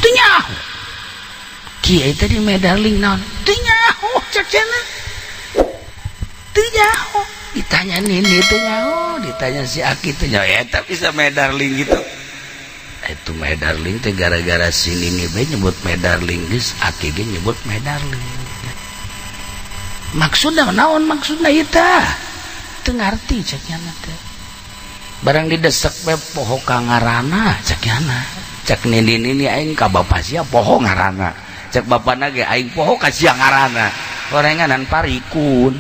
Teu nyaho. Kiai tadi medarling naon? Teu nyaho cek cenah. Teu nyaho. Ditanya nini teu nyaho, ditanya si Aki teu nyaho. Eta bisa medarling gitu. Itu medarling teh gara-gara si nini bae nyebut medarling geus Aki ge nyebut medarling. Maksudna naon maksudna ieu tah? Teu ngarti cek nyana teh. Barang didesek we poho ka ngaranna cek nyana. Cek nini nini aing ka bapa sia poho ngaranna. Cek bapana ge aing poho ka sia ngaranna. Gorenganan parikun.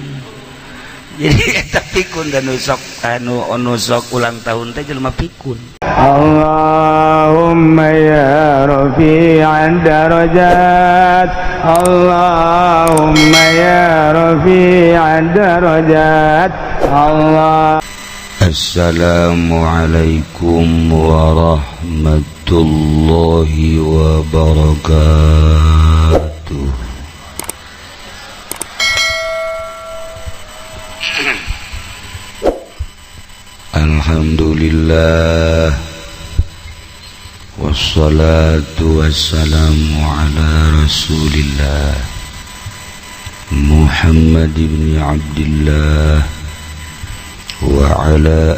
Jadi eta pikun dan nusok anu anu sok ulang tahun teh jelema pikun. Allahumma ya rafi'ad darajat, Allahumma ya rafi'ad darajat, Allah. Assalamualaikum warahmatullahi wabarakatuh. Alhamdulillah, wassalatu wassalamu ala rasulillah Muhammad ibn Abdillah wa ala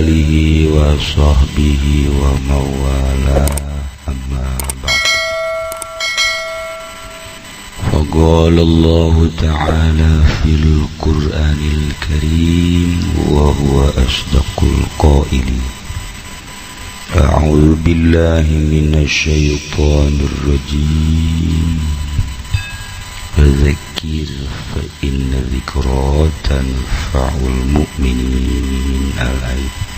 alihi wa sahbihi wa mawala, amma ba'd. Faqala Allah ta'ala fil Qur'anil Karim wa huwa asdaqul qailin. A'udzu billahi minasy syaithanir rajim. Fadzakir fa inna dzikra tanfa'ul mu'minin. Al-ayat.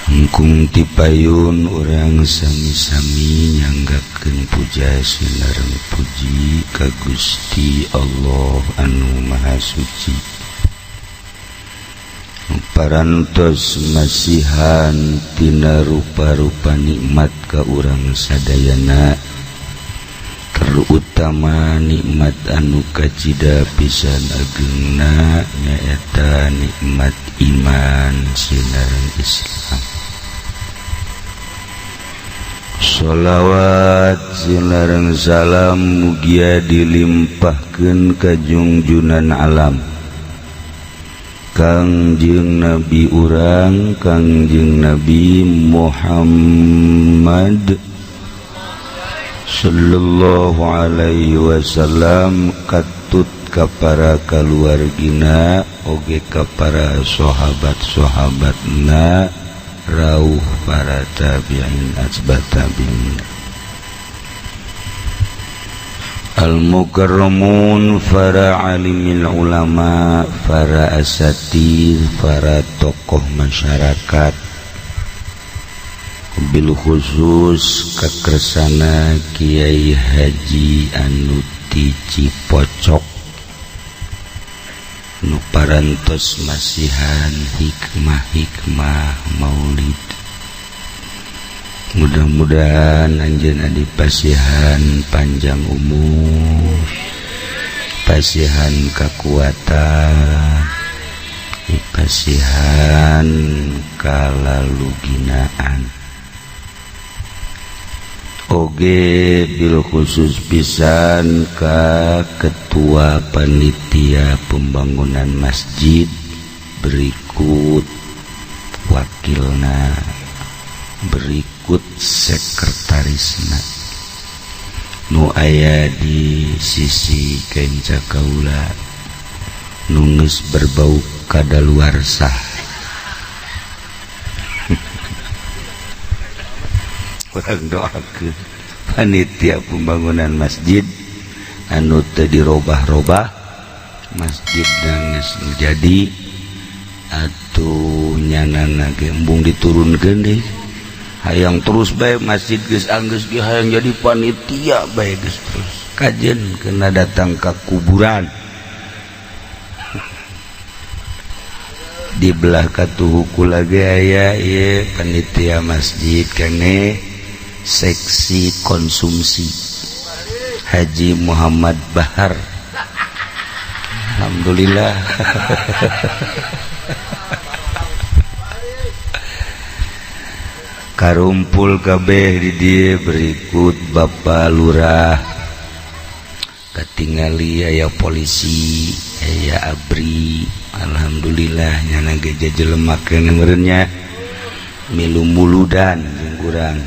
Engkung tipayun urang sami-sami nyanggakeun puja sinareng puji ka Gusti Allah anu Maha Suci. Parantos masihan tina rupa-rupa nikmat ka urang sadayana, terutama nikmat anu kacida pisan agengna nyaeta nikmat iman sinareng Islam. Sholawat sinareng salam mugia dilimpahkeun ka jungjunan alam Kangjeng Nabi urang Kangjeng Nabi Muhammad sallallahu alaihi wasallam, katut ka para kaluargina oge ka para sahabat-sahabatna, rauh para tabi'in atba tabi'in, al-mukarramun, para alimil ulama, para asatid, para tokoh masyarakat, bil khusus kakersana Kiai Haji anu ti Cipocok nu parantos masihan hikmah-hikmah maulid. Mudah-mudahan anjeunna dipasihan panjang umur, pasihan kekuatan, dipasihan kalaluginaan. Oge bil khusus pisan ka ketua panitia pembangunan masjid berikut wakilna, berikut sekretarisna nu aya di sisi kenca kaula nu geus berbau kadaluarsa. Urang doakeun panitia pembangunan masjid anu teu dirobah-robah, masjid geus jadi atuh nyanana ge embung diturunkeun deui. Hayang terus bae masjid geus anggeus ge hayang jadi panitia bae geus terus kajen kena datang ka kuburan. Di belah katuhu kula ge aya ieu panitia masjid kene seksi konsumsi Haji Muhammad Bahar. Alhamdulillah. Karumpul kabeh di dieu berikut Bapak Lurah, katingali aya polisi, aya ABRI. Alhamdulillah, nyana ge jelema keneh meureun nya milu muludan jeung urang,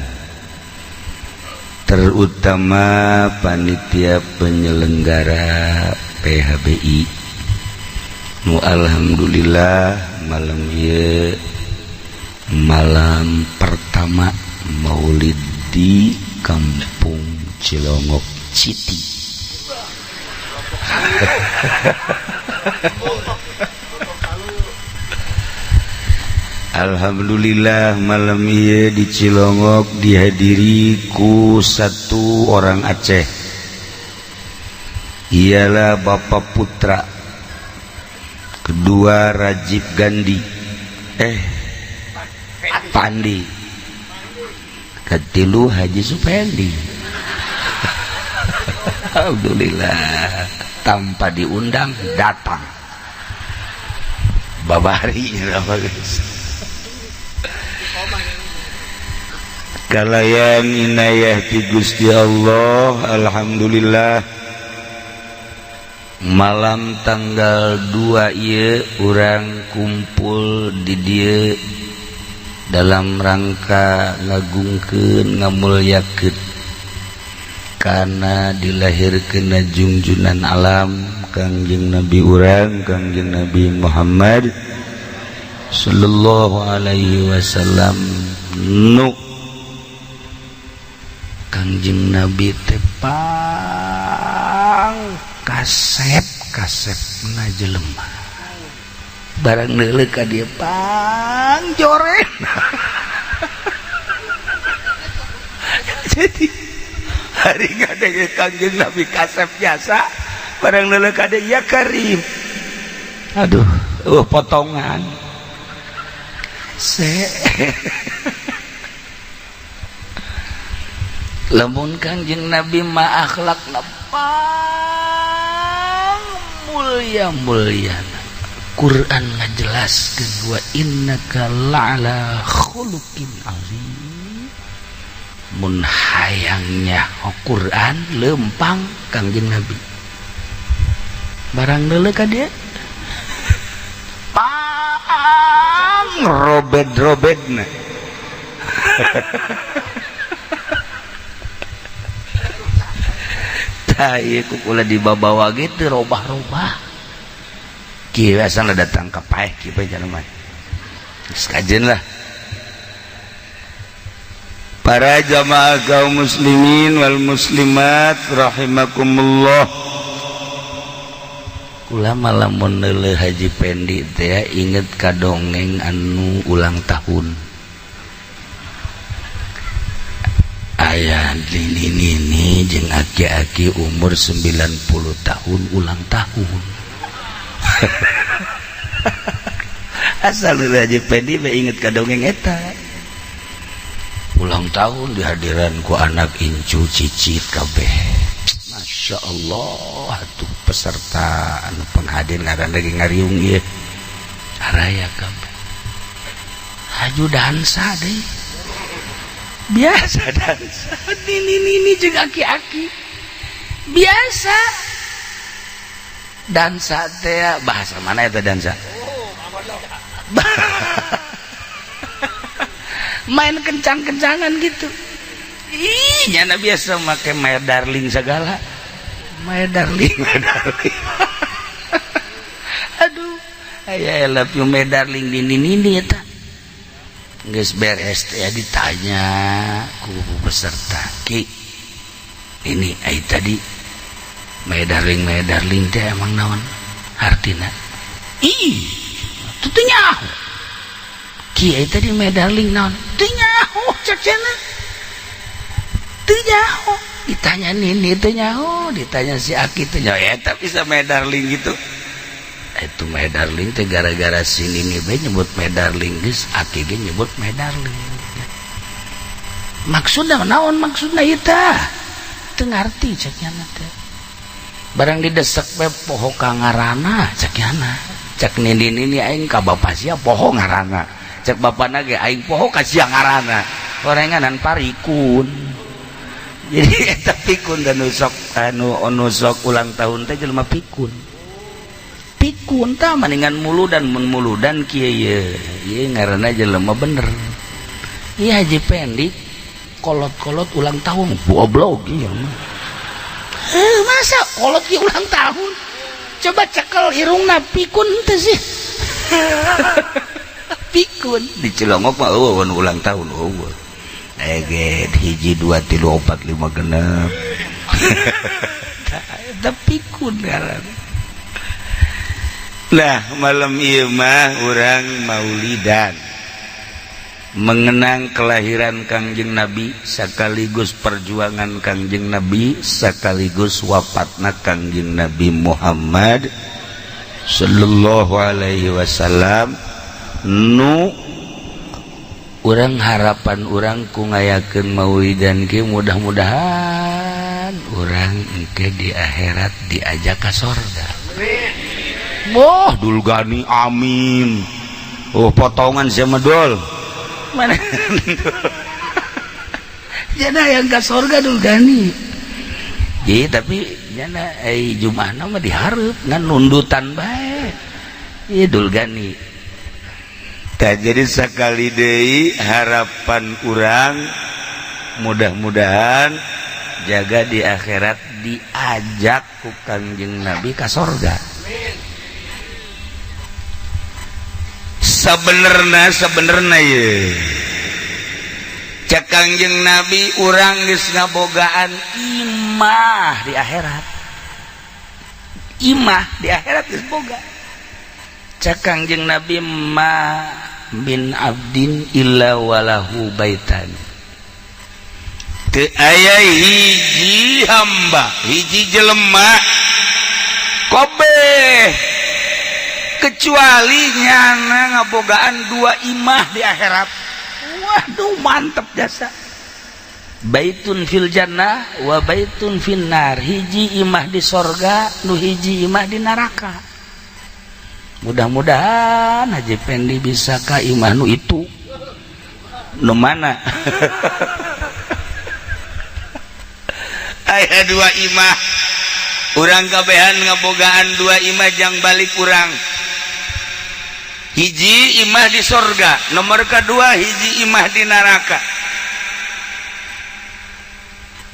terutama panitia penyelenggara PHBI nu alhamdulillah malam ieu malam pertama Maulid di Kampung Cilongok City. Alhamdulillah, malam ieu di Cilongok dihadiri ku satu orang Aceh, ialah Bapak Putra kedua Rajib Gandhi, Pandi, katilu Haji Supendi. Alhamdulillah, tanpa diundang datang babari. Guys, kalayan inayah ti Gusti Allah, alhamdulillah malam tanggal 2 ieu urang kumpul di dieu dalam rangka ngagungkeun, ngamulyakeun kana dilahirkeunna junjunan alam, Kangjeng Nabi urang, Kangjeng Nabi Muhammad sallallahu alaihi wasallam. Nu Kangjeng Nabi teh pang kasep kasepna jelema, barang neuleuh ka dieu pang joren. Jadi hari ngadenge Kangjeng Nabi kasep biasa, barang neuleuh ka dieu ya karim, aduh, potongan se. Lamun Kangjeng Nabi ma akhlakna pang mulia mulyana, Quran ngajelaskeun wa innaka la'ala khuluqin azim. Mun hayangnya Quran lempang Kangjeng Nabi, barang neuleuh ka dieu pang robed-robedna. Tah ieu kukula dibabawa gitu robah-robah. Kieu asalna datang ka paeh kieu bae jalma. Geus kajeun lah. Para jamaah kaum muslimin wal muslimat rahimakumullah. Kula lamun neuleuh Haji Pendi teh inget ka dongeng anu ulang tahun. Aya nini-nini jeung aki-aki umur 90 tahun ulang tahun. Asal Haji Pendi bae inget ka dongeng eta. Ulang tahun dihadiran ku anak incu cicit kabeh. Masya Allah, atuh peserta anu penghadir ngaran lagi ngariung ieu. Araya kabeh. Haju dansa deui. Biasa dansa nini-nini jeung aki-aki. Biasa dansa teh bahasa mana eta dansa? Main kencang-kencangan gitu. Ih, nyana biasa make my darling segala. My darling, my darling. Aduh, aya I love you my darling nini-nini eta. Geus beres teh ditanya ku peserta, "Ki, ini ai tadi my darling teh emang naon artina?" Ih, teu nyaho. Ki, ai tadi my darling naon? Teu nyaho cek cenah. Teu nyaho. Ditanya nini teu nyaho, ditanya si Aki teu nyaho. Eta bisa my darling gitu. Itu my darling teh gara-gara si nini bae nyebut my darling geus Aki ge nyebut my darling. Maksudna naon maksudna ieu tah? Teu ngarti cek nya teh. Barang didesek we poho ka ngaranna cek nyana. Cek nini-nini aing ka bapa sia poho ngaranna. Cek bapana ge aing poho ka sia ngaranna. Horenganan parikun. Jadi eta pikun dan nu sok anu anu sok ulang tahun teh jelema pikun. Pikun tah mendingan muludan, mun muludan kieu ye. Ieu ngaranna jelema bener. Ieu Haji Pendi kolot-kolot ulang tahun goblok ieu mah. Masa kolot ge ulang tahun? Coba cekel irungna, pikun teu sih? Pikun di Cilongok mah eueuh ulang tahun eueuh. Eget hiji dua tilu opat lima genep. Eta pikun ngaranna. Nah, malam ieu mah urang maulidan mengenang kelahiran Kangjeng Nabi sekaligus perjuangan Kangjeng Nabi sekaligus wafatna Kangjeng Nabi Muhammad sallallahu alaihi wasallam. Nu urang harapan urang ku ngayakeun maulidan ge mudah-mudahan urang engke di akhirat diajak ka sorga. Wah, Dulgani amin. Oh, potongan sia mah, Dul. Mana? Jana yang ka sorga Dulgani. Jadi tapi jana Jumahna mah dihareup ngan nundutan bae. Ieu Dulgani. Tah, jadi sakali deui harapan urang mudah-mudahan jaga di akhirat diajak ku Kangjeng Nabi ka sorga. Sebenerna ye cek Kangjeng Nabi urang geus ngabogaan imah di akhirat. Imah di akhirat geus boga. Cek Kangjeng Nabi ma min abdin illa walahu baitan. Teu aya hiji hamba, hiji jelema kobeh kecuali nyana ngabogaan dua imah di akhirat. Waduh, mantep jasa. Baitun fil jannah wa baitun finnar. Hiji imah di sorga, nu hiji imah di neraka. Mudah-mudahan Haji Pendi bisa ka imah nu itu. Nu mana? Aya dua imah. Urang kabehan ngabogaan dua imah jang balik urang. Hiji imah di sorga, nomor kedua hiji imah di neraka.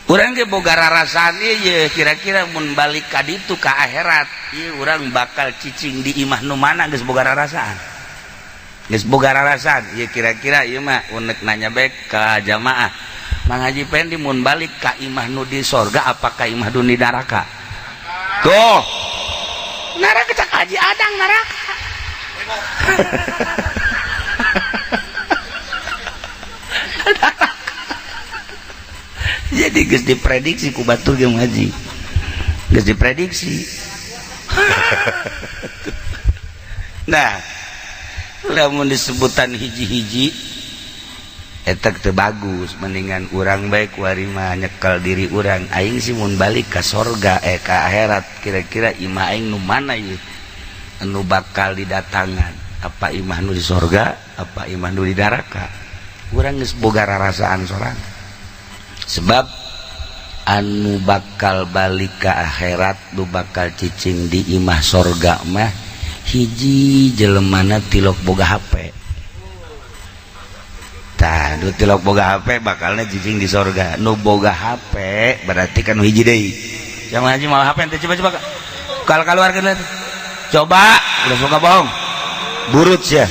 Urang ge boga rarasaan ieu kira-kira mun balik ka ditu ka akhirat, ieu urang bakal cicing di imah nu mana geus boga rarasaan. Geus boga rarasaan, ieu kira-kira ieu mah unek nanya bae ka jamaah. Mang Haji Pendi mun balik ka imah nu di sorga apa ka imah nu di neraka? Tuh. Neraka cak Haji Adang neraka. Jadi geus diprediksi ku batur ge ngaji. Geus diprediksi. Nah, lamun disebutan hiji-hiji eta teu bagus, mendingan urang bae kuari mah nyekel diri urang. Aing sih mun balik ka sorga ka akhirat kira-kira imah aing nu mana ieu? Anu bakal didatangan, apa imah nu di sorga apa imah nu di neraka? Urang geus boga rarasaan sorang. Sebab anu bakal balik ke akhirat nu bakal cicing di imah sorga mah hiji jelemana tilok boga HP. Tah, nu tilok boga HP bakalnya cicing di sorga. Nu boga HP berarti kan hiji deui. Jangan haji malah HP ente coba-coba kalau keluarkeun lihat. Coba, udah suka bohong. Burut ya.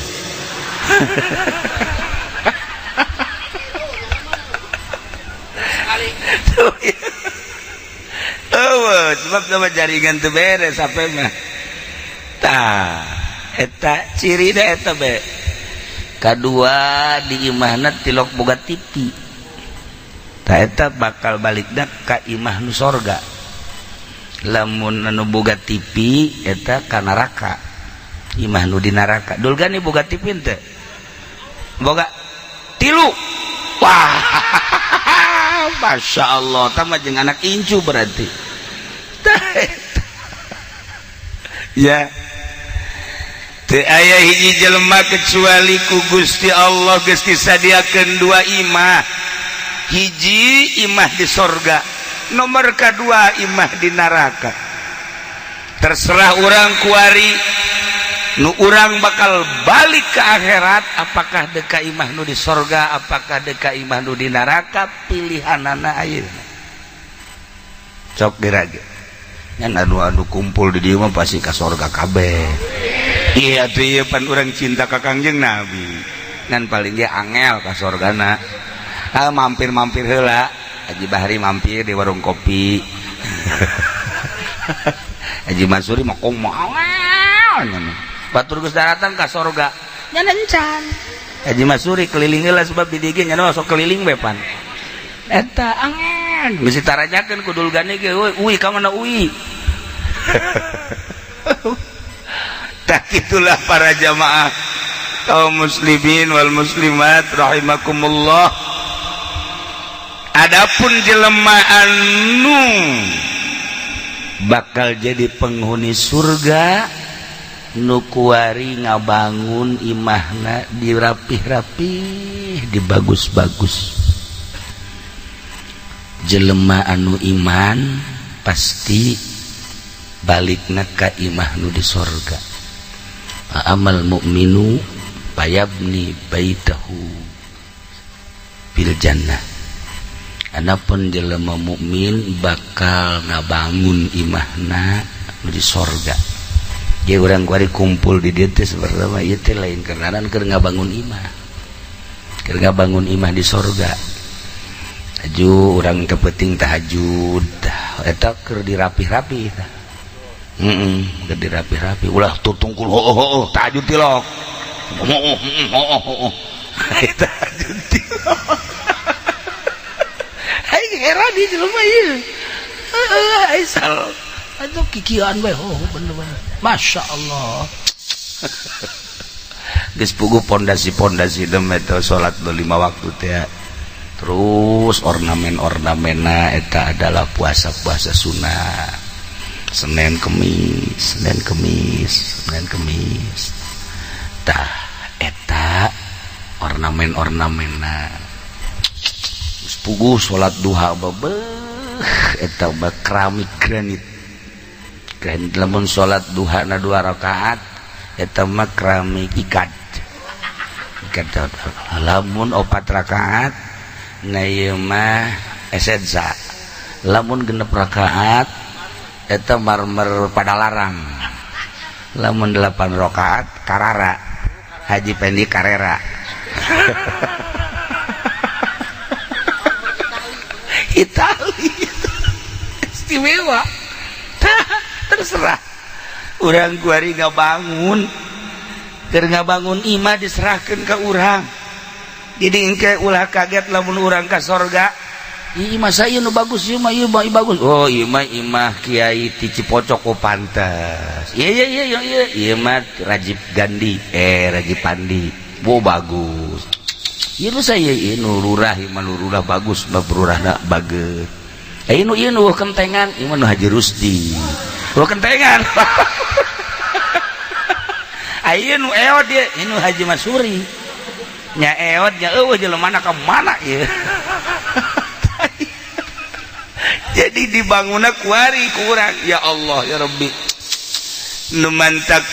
Oh, sebab sama jaringan teu beres HP mah. Tah, eta cirina eta be. Kadua di imahna tilok boga TV. Tah eta bakal balikna ka imah nu sorga. Lamun anu boga TV eta ka neraka. Imah nu di neraka. Dulgani boga TV teu? Boga tilu. Wah. Masya Allah, tama jeung anak incu berarti. Ya. Teu aya hiji jelema kecuali ku Gusti Allah geus disadiakeun dua imah. Hiji imah di sorga, nomor kedua imah di neraka. Terserah urang kuari nu urang bakal balik ke akhirat, apakah deka imah nu di sorga, apakah deka imah nu di neraka, pilihanana ayeuna. Cok dirage ngan anu anu kumpul di dieu mah pasti ka sorga kabeh. Iya tuh, iya pan urang cinta ka Kangjeng Nabi, ngan paling ge angel ka sorgana. Ah, mampir-mampir heula. Haji Bahri mampir di warung kopi, Haji Mansuri mah komo angel, batur geus daratan ka sorga nya encan. Haji Mansuri keliling heula, sebab di dieu ge nya sok keliling we pan eta angel. Geus ditaranyakeun ku Dulgani ge, "Euy, uy ka mana uy?" Tak itulah para jamaah kaum muslimin wal muslimat rahimakumullah. Adapun jelema anu bakal jadi penghuni surga, nu kuari ngabangun imahna dirapih-rapih, dibagus-bagus, jelema anu iman pasti balikna ka imah nu di sorga. Amal mukminu fayabni baitahu fil jannah. Adapun jelema mukmin bakal ngabangun imahna di sorga. Jadi urang kuari kumpul di dieu teh sebenarnya ieu teh lain kenalan, keur ngabangun imah, keur ngabangun imah di sorga. Aju urang kepeting tahajud eta keur dirapih-rapih tah. Heeh, dirapi-rapi, ulah tutungkul oh oh oh tahajud tilok. Oh oh oh oh oh. Tahajud tilok. Aing heran di jelema ieu. Heeh, aisal. Atuh kikian we, oh bener-bener. Masya Allah. Geus puguh pondasi-pondasi dem eta salat lima waktu teh. Terus ornamen-ornamenna eta adalah puasa-puasa sunnah. Senin Kemis, Senin Kemis, Senin Kemis. Tah eta ornamen-ornamenna. Geus puguh salat duha bebeh eta mah keramik granit. Granit. Lamun salat duha na dua rakaat eta mah keramik ikat. Ikat. Lamun opat rakaat na ieu mah esensa. Lamun genep rakaat eta marmer Padalarang. Lamun 8 rakaat Karara, Haji Pendi Karera. Itali istimewa. Terserah urang kuari ngabangun, keur ngabangun imah diserahkeun ka urang. Jadi engke ulah kaget lamun urang ka sorga. Ih, masa ieu nu bagus, ieu mah, ieu mah bagus. Oh, ieu mah imah Kiai ti Cipocok, oh pantes. Iya iya iya iya iya, ieu mah Rajib Gandhi, eh Rajib Pandi. Oh bagus. Ieu nu saya ieu nu lurah, ieu mah lurah bagus, mah lurahna bagus. Eh nu ieu nu kentengan, ieu mah nu Haji Rusdi. Oh kentengan. Ayeuna nu eot ieu, ieu nu Haji Masuri. Nya eot nya eueuh jelema ka mana ieu. Jadi dibangunna kuari kurang. Ya Allah ya Rabbi, nu mantak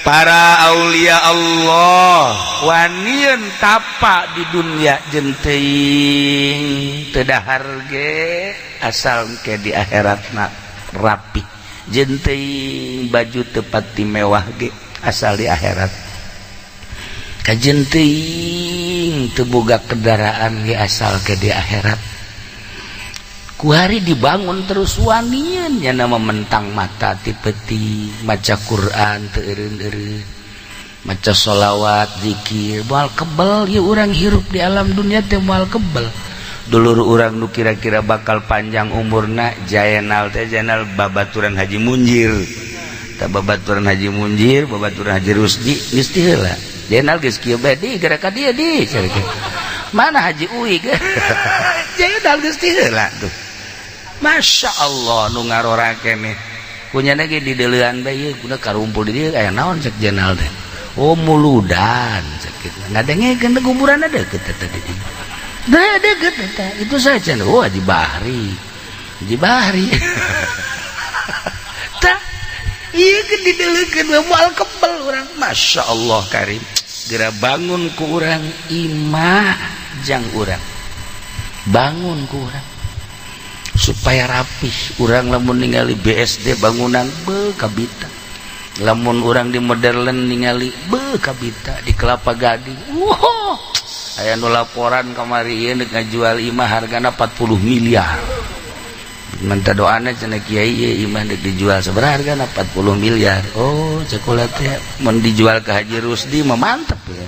para aulia Allah wanian tapa di dunia jeung teuing teu dahar ge asal ke di akhiratna rapi, jeung teuing baju teu pati mewah ge asal di akhirat, kajen teuing teu boga kendaraan ge asal ke di akhirat. Kuari dibangun terus wanian nya nama mentang mata ti peti maca Quran teu eureun-eureun, maca sholawat, zikir, moal kebel ieu urang hirup di alam dunia teh, moal kebel. Dulur urang nu kira-kira bakal panjang umurna Jaenal teh, Jaenal babaturan Haji Munjir tah, babaturan Haji Munjir, babaturan Haji Rusdi geus teu heula. Jaenal geus kieu bae di gara ka dieu di mana Haji Uwi ge Jaenal geus teu heula tuh. Masya Allah, nu ngarora keneh. Kunyana ge di deuleuan bae ieu kudu karumpul di dieu aya naon cek jenal teh. Oh, muludan cek kitu. Ngadengekeun teh kuburan deukeut teh tadi. Deukeut deukeut teh. Itu saja. Oh, Haji Bahri. Haji Bahri. Tah ieu ge dideleukeun moal kebel urang. Masya Allah karim. Geura bangun ku urang imah jang urang. Bangun ku urang supaya rapih. Urang lamun ningali BSD bangunan be kabita, lamun urang di modern ningali be kabita, di Kelapa Gading, wow, aya nu laporan kamari ieu deuk ngajual imah hargana 40 miliar. Minta doana cenah, "Kiai, ieu imah deuk dijual, sabaraha hargana?" 40 miliar. Oh, cek kula teh, mun dijual ke Haji Rusdi mah mantep ya.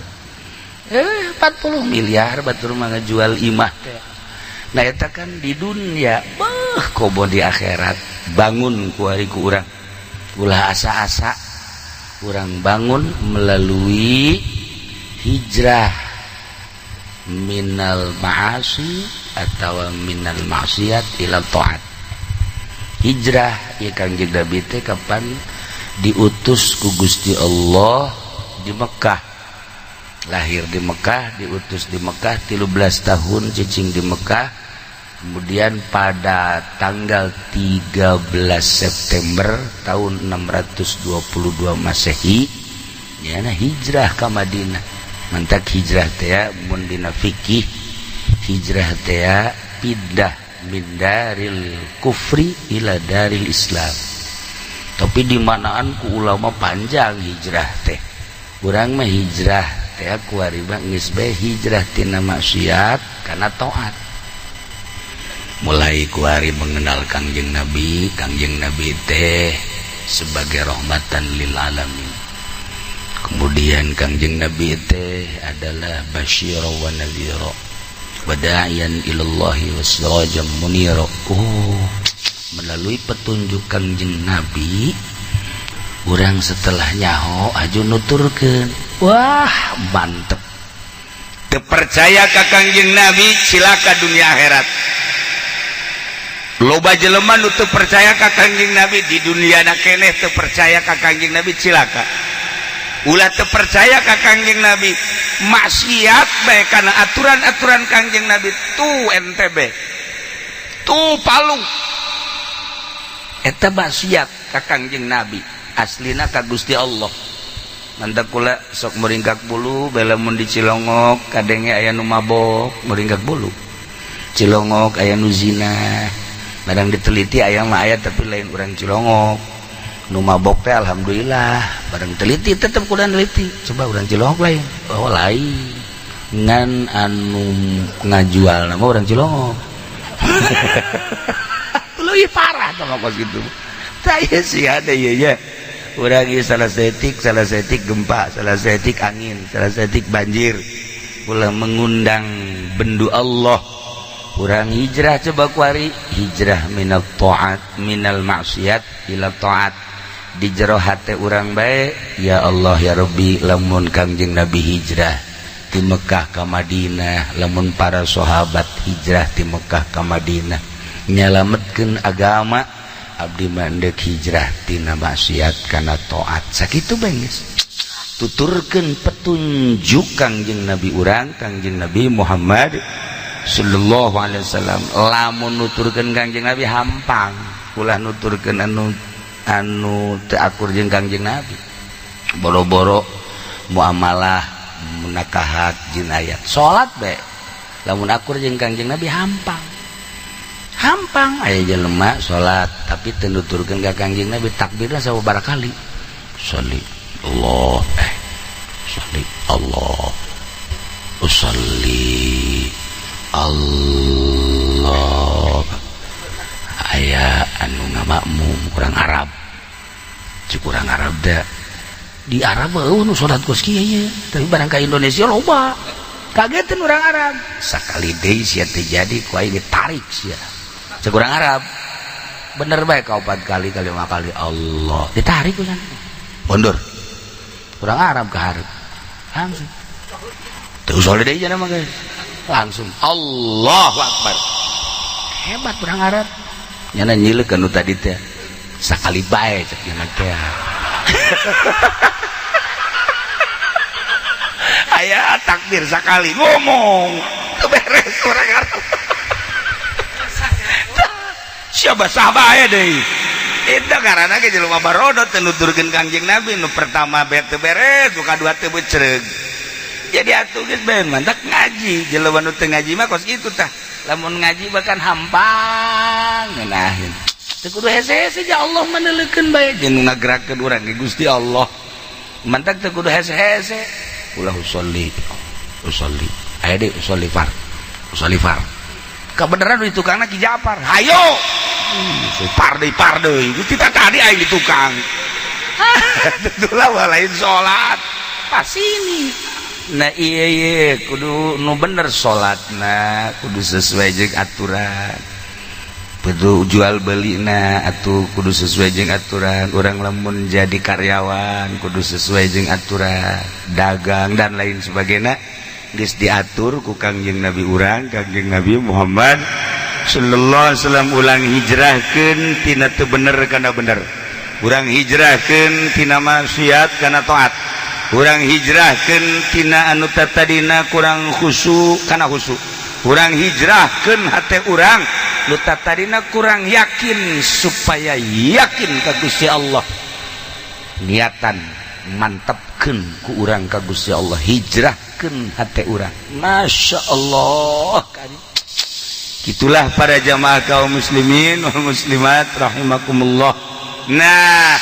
40 miliar batur mah ngajual imah teh. Nah, eta kan di dunia, beuh, komo di akhirat. Bangun kuari ku urang, ulah asa-asa. Urang bangun melalui hijrah minal ma'asi atau minal maksiat ila taat. Hijrah ya Kangjeng Nabi teh kapan diutus ku Gusti Allah di Mekah, lahir di Mekah, diutus di Mekah, 13 tahun cicing di Mekah. Kemudian pada tanggal 13 September tahun 622 Masehi ya, nah, hijrah ke Madinah. Mantak hijrah teh ya, mun dina fikih hijrah teh ya, pindah min daril kufri ila daril Islam. Tapi di manaan ku ulama panjang hijrah teh. Urang mah hijrah teh kuari mah geus bae hijrah tina maksiat kana taat. Mulai kuari mengenal Kangjeng Nabi, Kangjeng Nabi teh sebagai rahmatan lil alamin. Kemudian Kangjeng Nabi teh adalah basyira wa nadhira wa da'iyan ilallahi wa sirajan munira. Oh, melalui petunjuk Kangjeng Nabi, urang setelah nyaho aju nuturkeun, wah, mantep. Teu percaya ka Kangjeng Nabi, cilaka dunia akhirat. Loba jelema nu teu percaya ka Kangjeng Nabi, di dunia na keneh teu percaya ka Kangjeng Nabi, cilaka. Ulah teu percaya ka Kangjeng Nabi, maksiat bae kana aturan-aturan Kangjeng Nabi. Tuh NTB tuh Palu eta maksiat ka Kangjeng Nabi, aslina ka Gusti Allah. Mantak kula sok meringkak bulu bela mun di Cilongok kadenge aya nu mabok, meringkak bulu. Cilongok aya nu zina, barang diteliti aya mah aya, tapi lain urang Cilongok nu mabok teh. Alhamdulillah, barang teliti tetep kurang teliti, coba urang Cilongok lain? Oh, lain. Ngan anu ngajual nama urang Cilongok leuwih parah tong kos kitu. Tah, ieu sih ada ieu nya. Urang ieu salah saeutik, salah saeutik gempa, salah saeutik angin, salah saeutik banjir. Ulah mengundang bendu Allah. Urang hijrah coba kuari, hijrah minal taat, minal maksiat ila taat. Di jero hate urang bae, ya Allah ya Rabbi, lamun Kangjeng Nabi hijrah di Mekah ka Madinah, lamun para sahabat hijrah di Mekah ka Madinah nyalametkeun agama, abdi mah endek hijrah tina maksiat kana taat. Sakitu bae geus tuturkeun petunjuk Kangjeng Nabi urang, Kangjeng Nabi Muhammad sallallahu alaihi wasallam. Lamun nuturkeun Kangjeng Nabi hampang, ulah nuturkeun anu anu teu akur jeung Kangjeng Nabi. Boro-boro muamalah, munakahat, jinayat, salat bae lamun akur jeung Kangjeng Nabi hampang. Hampang aya jelema salat tapi teu nuturkeun ka Kangjeng Nabi, takbirna sababaraha kali, sholli Allah, sholli Allah, usolli Allah. Aya anu ngamakmum urang Arab. Cik urang Arab da, di Arab eueuh nu salat kos kieu ye, tapi barang ka Indonesia loba. Kagetan urang Arab. "Sakali deui sia teu jadi, ku aing ditarik sia," cek urang Arab. Bener bae, ka opat kali, kali lima kali Allah, ditarik ku mundur. Urang Arab ka hareup langsung teu usul deui mah, guys, langsung Allahu Akbar. Hebat urang Arab. Nyana nyileuk anu tadi teh. Sakali bae cek nya teh. Aya takbir sakali ngomong beres urang ngartos. Siapa sah bae deui. Itu karena ge jelema barodot teu nuturkeun Kangjeng Nabi nu pertama teu beres, nu kadua teu becereug. Jadi atuh geus bae mantak ngaji, jelema nu teu ngaji mah kos kitu tah. Lamun ngaji bahkan hampang ngeunaheun. Teu kudu hese-hese ja Allah meuneleukeun bae jeung nu ngagerakeun urang ge Gusti Allah. Mantak teu kudu hese-hese. Ulah usolli. Usolli. Aya deui usolli far. Usolli far. Kebenaran di tukangna Ki Japar. Hayo. Par deui par deui. Gusti tadi aing di tukang. Tentulah lain salat. Pas ini. Nah iya iya kudu nu bener salatna, kudu sesuai jeung aturan. Kudu jual belina atuh kudu sesuai jeung aturan. Urang lamun jadi karyawan kudu sesuai jeung aturan, dagang dan lain sebagainya geus diatur ku Kangjeng Nabi urang, Kangjeng Nabi Muhammad sallallahu alaihi wasallam. Ulang hijrahkeun tina teu bener kana bener, urang hijrahkeun tina maksiat kana taat, urang hijrahkeun tina anu tatadina kurang khusyuk kana khusyuk, urang hijrahkeun hate urang nu tatadina kurang yakin supaya yakin ka Gusti Allah. Niatan mantepkeun ku urang ka Gusti Allah, hijrahkeun hate urang. Masya Allah. Gitulah para jamaah kaum muslimin wal muslimat rahimakumullah. Nah,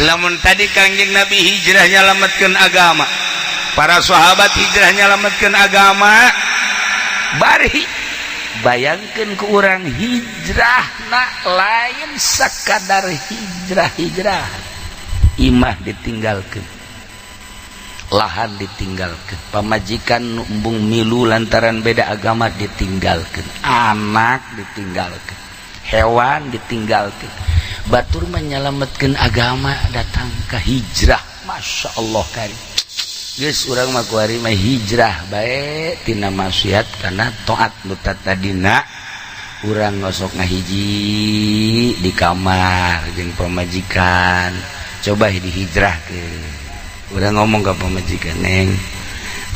lamun tadi Kangjeng Nabi hijrah nyalametkeun agama, para sahabat hijrah nyalametkeun agama, bari bayangkeun ku urang hijrah na lain sakadar hijrah-hijrah, imah ditinggalkeun, lahan ditinggalkan, pamajikan nu embung milu lantaran beda agama ditinggalkan, anak ditinggalkan, hewan ditinggalkan, batur menyelamatkan agama datang ke hijrah. Masya Allah kari geus urang mah kuari mah hijrah bae tina maksiat kana taat. Nu tadina urang ngosok ngahiji di kamar jeung pamajikan, coba dihijrahkeun. Udah ngomong ke pamajikan, "Neng,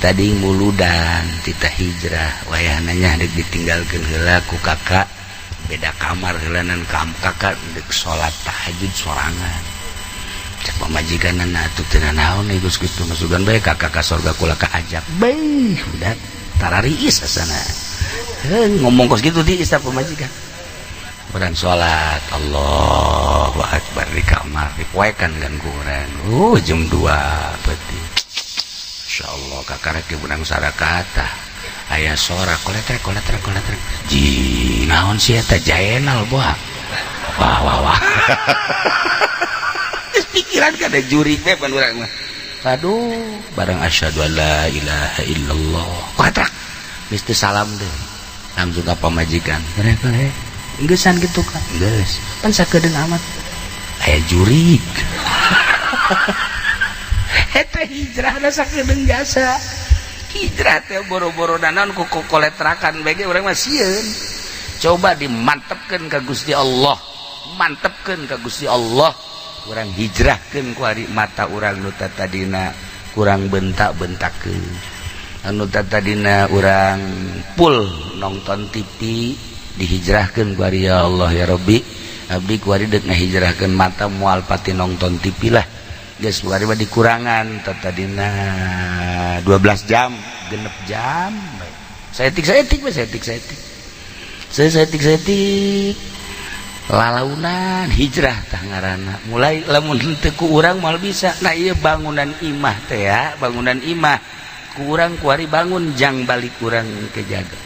tadi muludan tita hijrah, wayah nanya dek ditinggalkeun heula ku kakak, beda kamar heulanan kam kakak dek salat tahajud sorangan." Cek pamajikan, "Atuh teu naon geus kitu masukan bae kakak ka sorga kula kaajab." Bae udah tarariis asana. Heuh, ngomong kos kitu di istana pamajikan. Urang salat Allahu Akbar di kamar, dipoekan kan ku urang. Jam 2 peuting. Masya Allah, kakarek ge beunang sarakata aya sora koletrek koletrek koletrek. Ji naon sih eta? Jaenal buah. Wah wah wah. Geus pikiran kada jurig we pan urang mah. Aduh, barang asyhadu alla ilaha illallah, koletrek geus teu salam deui, langsung ka pamajikan. Kolek kolek. Enggesan gitu kan, geus pan sakedeung amat aya jurig. Eta hijrah da sakedeung jasa. Hijrah teh boro-boro naon ku koletrakan bege urang mah sieun. Coba dimantepkeun ka Gusti Allah, mantepkeun ka Gusti Allah. Urang hijrahkeun ku ari mata urang nu tadina kurang bentak-bentakeun, anu tadina urang full nonton TV, dihijrahkeun ku ari. Ya Allah ya Rabbi, abdi ku ari deuk ngahijrahkeun mata moal pati nonton TV lah. Geus ku ari mah dikurangan, tadina 12 jam 6 jam bae. Saeutik saeutik we, saeutik saeutik, saya saeutik saeutik lalaunan. Hijrah tah ngaranna. Mulai lamun teu ku urang moal bisa. Nah, ieu bangunan imah teh ya, bangunan imah ku urang kuari bangun jang balik urang kejaga.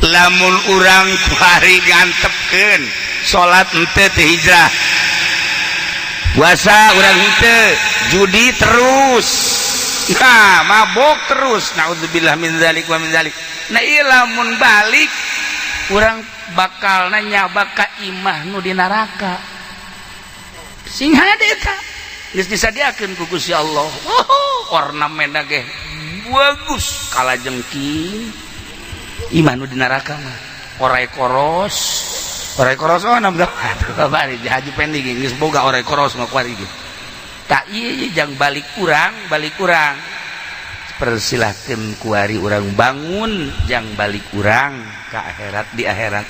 Lamun urang kuari ngantepkeun salat henteu teu hijrah, puasa urang henteu, judi terus, nah mabok terus, naudzubillah min zalik wa min zalik. Nah, ieu lamun balik urang bakal nanya baka imah nu di neraka sing hade eta geus disadiakeun ku Gusti Allah. Oh, ornamenna ge bagus kalajengking. Imah nu di neraka mah orai koros. Orai koros, oh, enam bari Haji Pendi geus boga orai koros mah kuari ge. Tak, ieu jang balik urang, balik urang. Persilahkeun kuari urang bangun jang balik urang ke akhirat, di akhirat.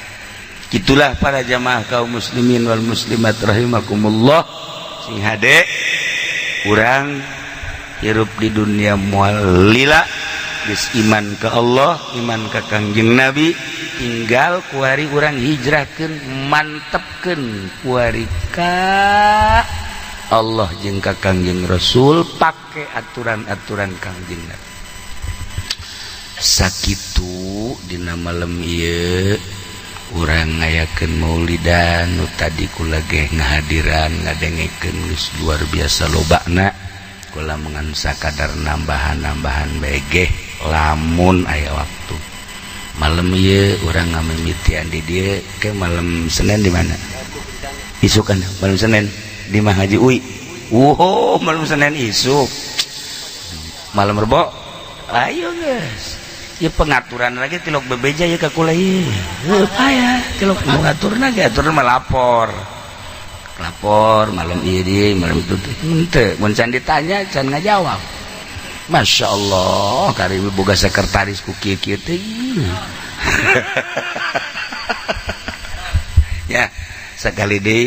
Itulah para jamaah kaum muslimin wal muslimat rahimakumullah, sing hade urang hirup di dunia moal lila. Geus iman ke Allah, iman ke Kangjeng Nabi, tinggal kuari urang hijrahkeun, mantepkeun kuari ka Allah jeung ka Kangjeng Rasul, pake aturan-aturan Kangjeng Nabi. Sakitu dina malam ieu urang ngayakeun maulidan. Nu tadi kula ge ngahadiran, ngadengekeun, geus luar biasa lobana. Kula mengan sakadar nambahan-nambahan bege lamun aya waktu. Malam ieu urang ngamimitian di dieu, ke malam Senin di mana? Isukan malam Senin di Mah Haji Ui. Wow, malam Senin isuk, malam Rebo. Ayo guys ya, pengaturan lagi tilok bebeja ya ka kula ieu. Heuh, payah tilok mau ngatur lagi, aturan mah lapor lapor malam ieu di malam itu henteu. Mun can ditanya can ngajawab. Masya Allah, karim boga sekretaris ku kieu kieu teh ya. Sekali di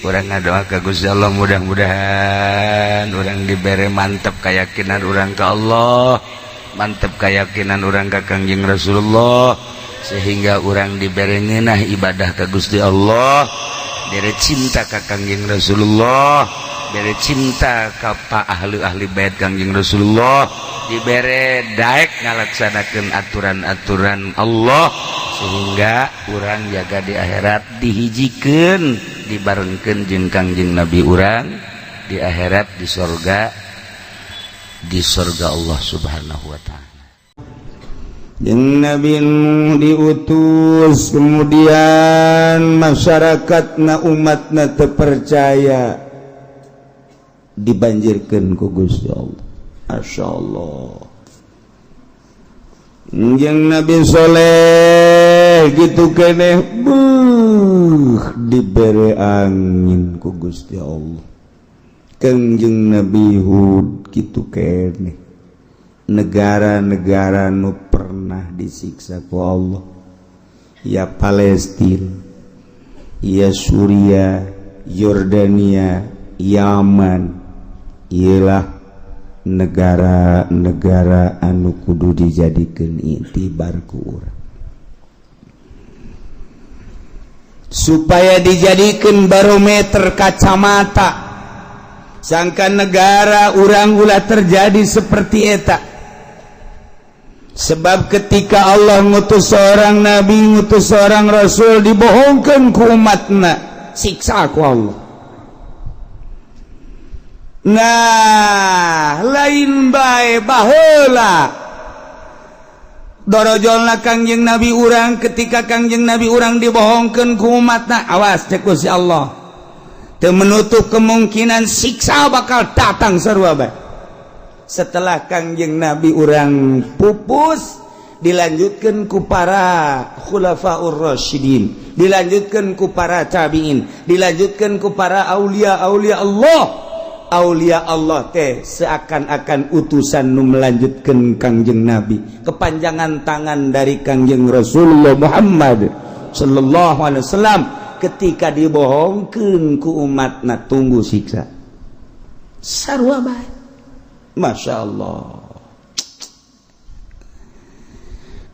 urang ngadoa ka Gusti Allah, mudah-mudahan urang dibere mantep keyakinan urang ke Allah, mantep keyakinan urang ka Kangjeng Rasulullah, sehingga urang dibere ngeunah ibadah ka Gusti Allah, bere cinta ka Kangjeng Rasulullah, bere cinta ka pa ahli-ahli bait Kangjeng Rasulullah, dibere daek ngalaksanakeun aturan-aturan Allah, sehingga urang jaga di akhirat dihijikeun, dibarengkeun jeung Kangjeng Nabi urang di akhirat, di sorga, di sorga Allah Subhanahu wa Ta'ala. Jeung Nabi Nuh diutus, kemudian masyarakat na umatna terpercaya, dibanjirkan ku Gusti Allah. Masya Allah. Jeung Nabi Soleh gitu keneh, buh, dibere angin ku Gusti Allah. Kangjeng Nabi Hud gitu keneh. Negara-negara nu pernah disiksa ku Allah ya, Palestina ya, Suriah, Yordania, Yaman, ialah negara-negara anu kudu dijadikan iktibar ku urang supaya dijadikan barometer, kacamata, sangka negara urang ulah terjadi seperti eta. Sebab ketika Allah ngutus seorang nabi, ngutus seorang rasul, dibohongkan ku umatna, siksa ku Allah. Nah, lain bae baheula dorojolna Kangjeng Nabi urang. Ketika Kangjeng Nabi urang dibohongkeun ku umatna, awas, cek Gusti Allah, teu menutup kemungkinan siksa bakal datang sarua bae. Setelah Kangjeng Nabi urang pupus, dilanjutkan ku para khulafaur rasyidin, dilanjutkan ku para tabiin, dilanjutkan ku para aulia aulia Allah. Aulia Allah teh seakan-akan utusan nu melanjutkan Kangjeng Nabi, kepanjangan tangan dari Kangjeng Rasulullah Muhammad sallallahu alaihi wasallam. Ketika dibohongkeun ku umatna, tunggu siksa sarua bae. Masya Allah.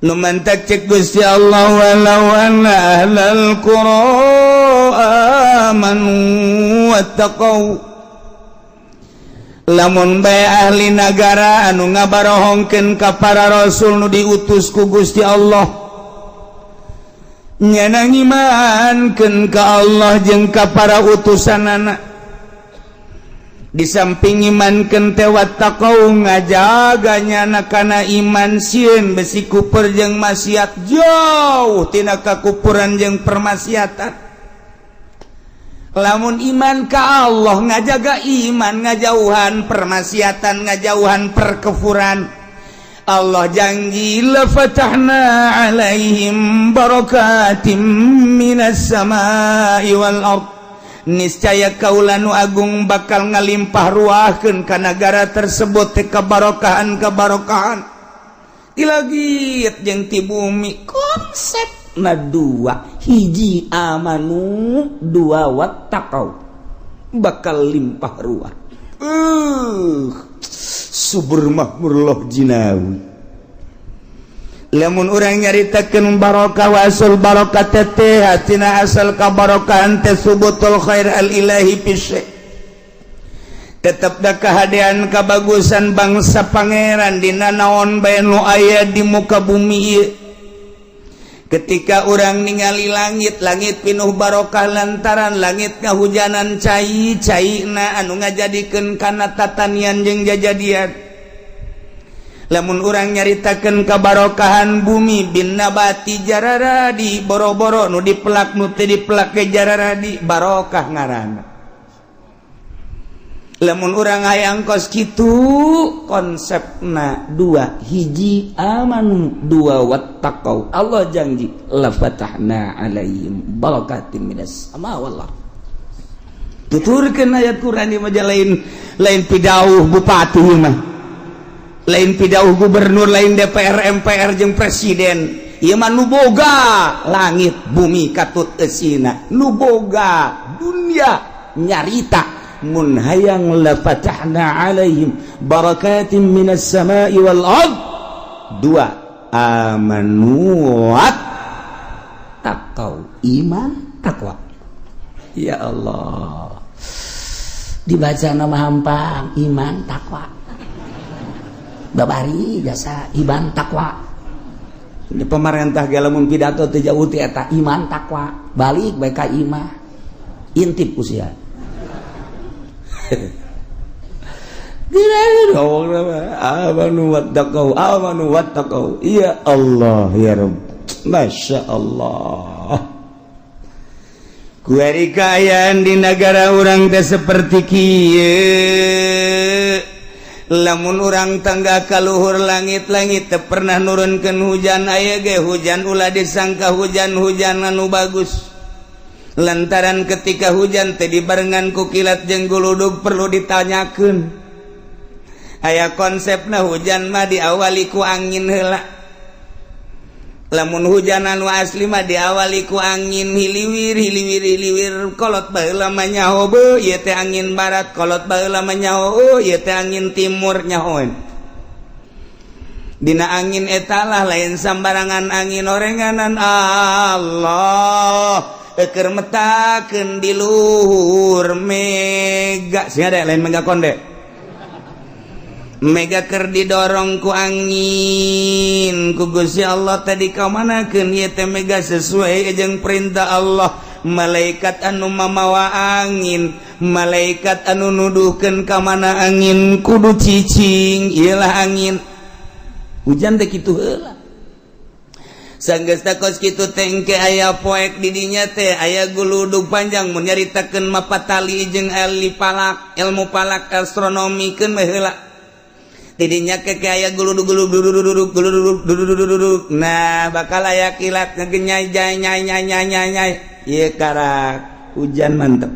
Nu mantak cek Gusti Allah, walau anna ahlal qura amanu wattaqau, lamun bae ahli nagara anu ngabarohongkeun ka para rasul nu diutus ku Gusti Allah, nyana ngimankeun ka Allah jeung ka para utusanana, di samping imankeun teh wattaqau, ngajaga nyana kana iman, sieun besi kupur jeung maksiat, jauh tina kakupuran jeung permaksiatan. Lamun iman ka Allah, ngajaga iman, ngajauhan permaksiatan, ngajauhan perkefuran. Allah janji la fatahna alaihim barakatim minas samai wal ard, niscaya kaula nu agung bakal ngalimpah ruahkeun ka nagara tersebut teh kabarokahan kabarokahan ti langit jeung ti bumi. Konsep na dua, hiji amanu, dua wattaqau, bakal limpah ruah. Subur makmur loh jinawi. Lamun urang nyaritakeun barokah, wasul barokah teh hatina asal kabarokahan teh subutul khair al ilahi fi tetep da kahadean kabagusan bangsa pangeran dina naon bae nu aya di muka bumi ieu. Ketika orang ningali langit, langit pinuh barokah lantaran langit ngahujanan cai caina anu ngajadikeun kana tatanian jeung jajadian. Lamun urang nyaritakeun kabarokahan bumi bin nabati, jararadi boro-boro nu dipelak, nu teu dipelak ke jararadi, barokah ngaranna. Lamun urang hayang kos kitu, konsepna dua, hiji amanu, dua wattaqau. Allah janji la fatahna alaihim barakatim minas sama wal ard. Tuturkeun ayat Quran ieu mah, lain lain pidauh bupati mah, lain pidauh gubernur, lain DPR, MPR jeung presiden. Ieu mah nu boga langit bumi katut eusina, nu boga dunia nyarita mun hayang la fatahna alaihim barakatim minas samai wal ard, dua amanu wat taqau, iman takwa. Ya Allah, Dibaca nama hampang, iman takwa, babari jasa iman takwa. Ini pemerintah ge lamun pidato teu jauh ti eta. Iman takwa, balik bae ka imah, intip usia. Amanu wattaqau, amanu wattaqau. Ya Allah, ya Rabb, Masya Allah. Kuari kaayaan di negara urang teh seperti kieu. Lamun urang tangga kaluhur langit-langit teu pernah nurunkeun hujan, aya ge hujan ulah disangka hujan-hujan anu bagus, lantaran ketika hujan teh dibarengan ku kilat jeung guludug. Perlu ditanyakeun, aya konsepna hujan mah diawali ku angin heula. Lamun hujan anu asli mah diawali ku angin hiliwir hiliwir hiliwir. Kolot baheula mah nyaho, beuh, ieu teh angin barat. Kolot baheula mah nyaho, oh, ieu teh angin timur. Nyahoeun dina angin etalah, lain sambarangan angin orenganan Allah eker metakeun di luhur mega. Sing ada lain mega konde, mega ker didorong ku angin ku Gusti Allah tadi kamanakeun ieu teh mega sesuai jeung perintah Allah. Malaikat anu mamawa angin, malaikat anu nuduhkeun ka mana angin kudu cicing, iyalah angin hujan teh kitu heula. Sanggeus kos kitu tengke aya poek didinya teh aya guludug panjang. Mun nyaritakeun mapatali jeung ahli falak, ilmu falak, astronomi keun mah heula. Didinya ke aya guludug guludug guludug guludug guludug. Nah, bakal aya kilat ngegenyai jai nyai nyai nyai nyai nyai, ieu karak hujan mantep.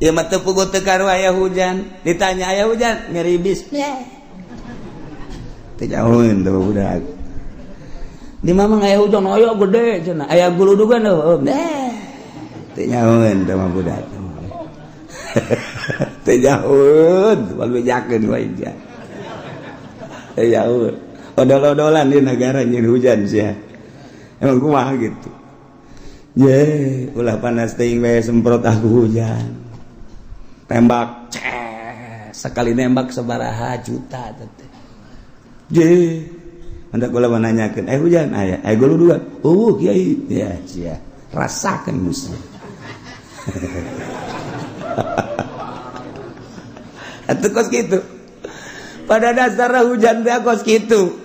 Ieu mah teu puguh teu karu aya hujan. Ditanya aya hujan, ngeribis teu jauheun teu budak. Di mamang aya hujan, aya gede cenah, aya guludugan heuh. Eh, teu nyahoeun teh mah budak. Teu nyahoeun, wal bejakeun wae ja. Teu nyahoeun. Odol-odolan di negara nyeun hujan sia. Emang kumaha gitu. Ye, ulah panas teuing bae semprot aku hujan. Tembak, ces, sekali nembak sabaraha juta teh. Je, hendak kula menanyakeun, eh, hujan aya, eh, guludugan. Oh, kiai. Ya, sia. Rasakan musuh. Atuh kos gitu. Pada dasarnya hujan teh kos gitu.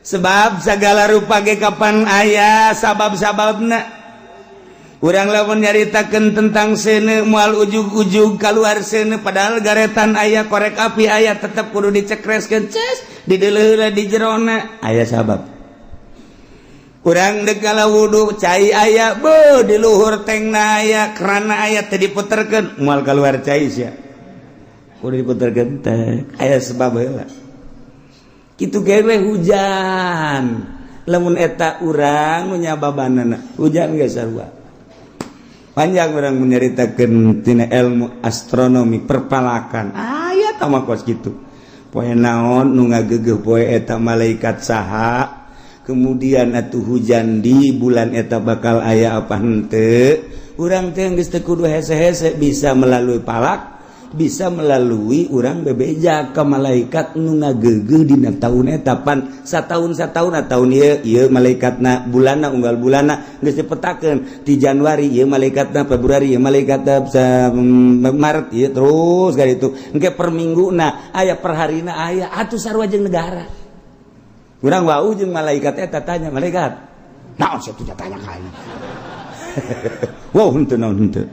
Sebab segala rupa ge kapan aya sabab-sababna. Urang lamun nyaritakeun tentang seuneu, moal ujug-ujug keluar seuneu, padahal garetan aya, korek api aya, tetep kudu dicekreskeun, ces dideuleuh di jerona aya sabab. Urang dek ngala wudu, cai aya, be di luhur tengna aya, kerana aya, teu diputerkeun moal keluar cai sia. Kudu diputerkeun teh aya sebab heula. Kitu ge hujan, lamun eta urang nu nyababanana hujan geus sarua. Panjang urang menyeritakan tina ilmu astronomi, perpalakan aya mah kos gitu. Poe naon nu ngagegeh, poe eta malaikat saha, kemudian atuh hujan di bulan eta bakal aya apa henteu. Urang teh geus teu kudu hese-hese, bisa melalui palak, bisa melalui urang bebeja ke malaikat nu ngagegeh dina tahun eta. Pan sataun sataun, tahun ieu ieu malaikatna, bulanna, unggal bulanna geus dipetakeun. Di Januari ieu malaikatna, Februari ieu malaikatna, Maret ieu, terus ka itu engke per mingguna aya, per harina aya. Atuh sarua jeung negara. Urang wau jeung malaikat eta, tanya malaikat naon sia tuh, tanya ka aing. Wow, henteu naon, henteu.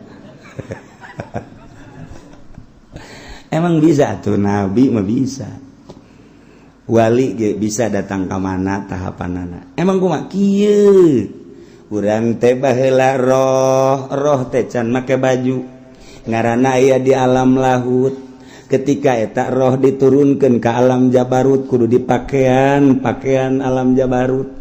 Emang bisa tuh, nabi mah bisa, wali ge bisa datang ke mana tahapanana. Emang kumaha kieu? Urang teh baheula roh, roh teh can make baju, ngaranna aya di alam lahut. Ketika eta roh diturunkan ke alam jabarut, kudu dipakaian pakaian alam jabarut.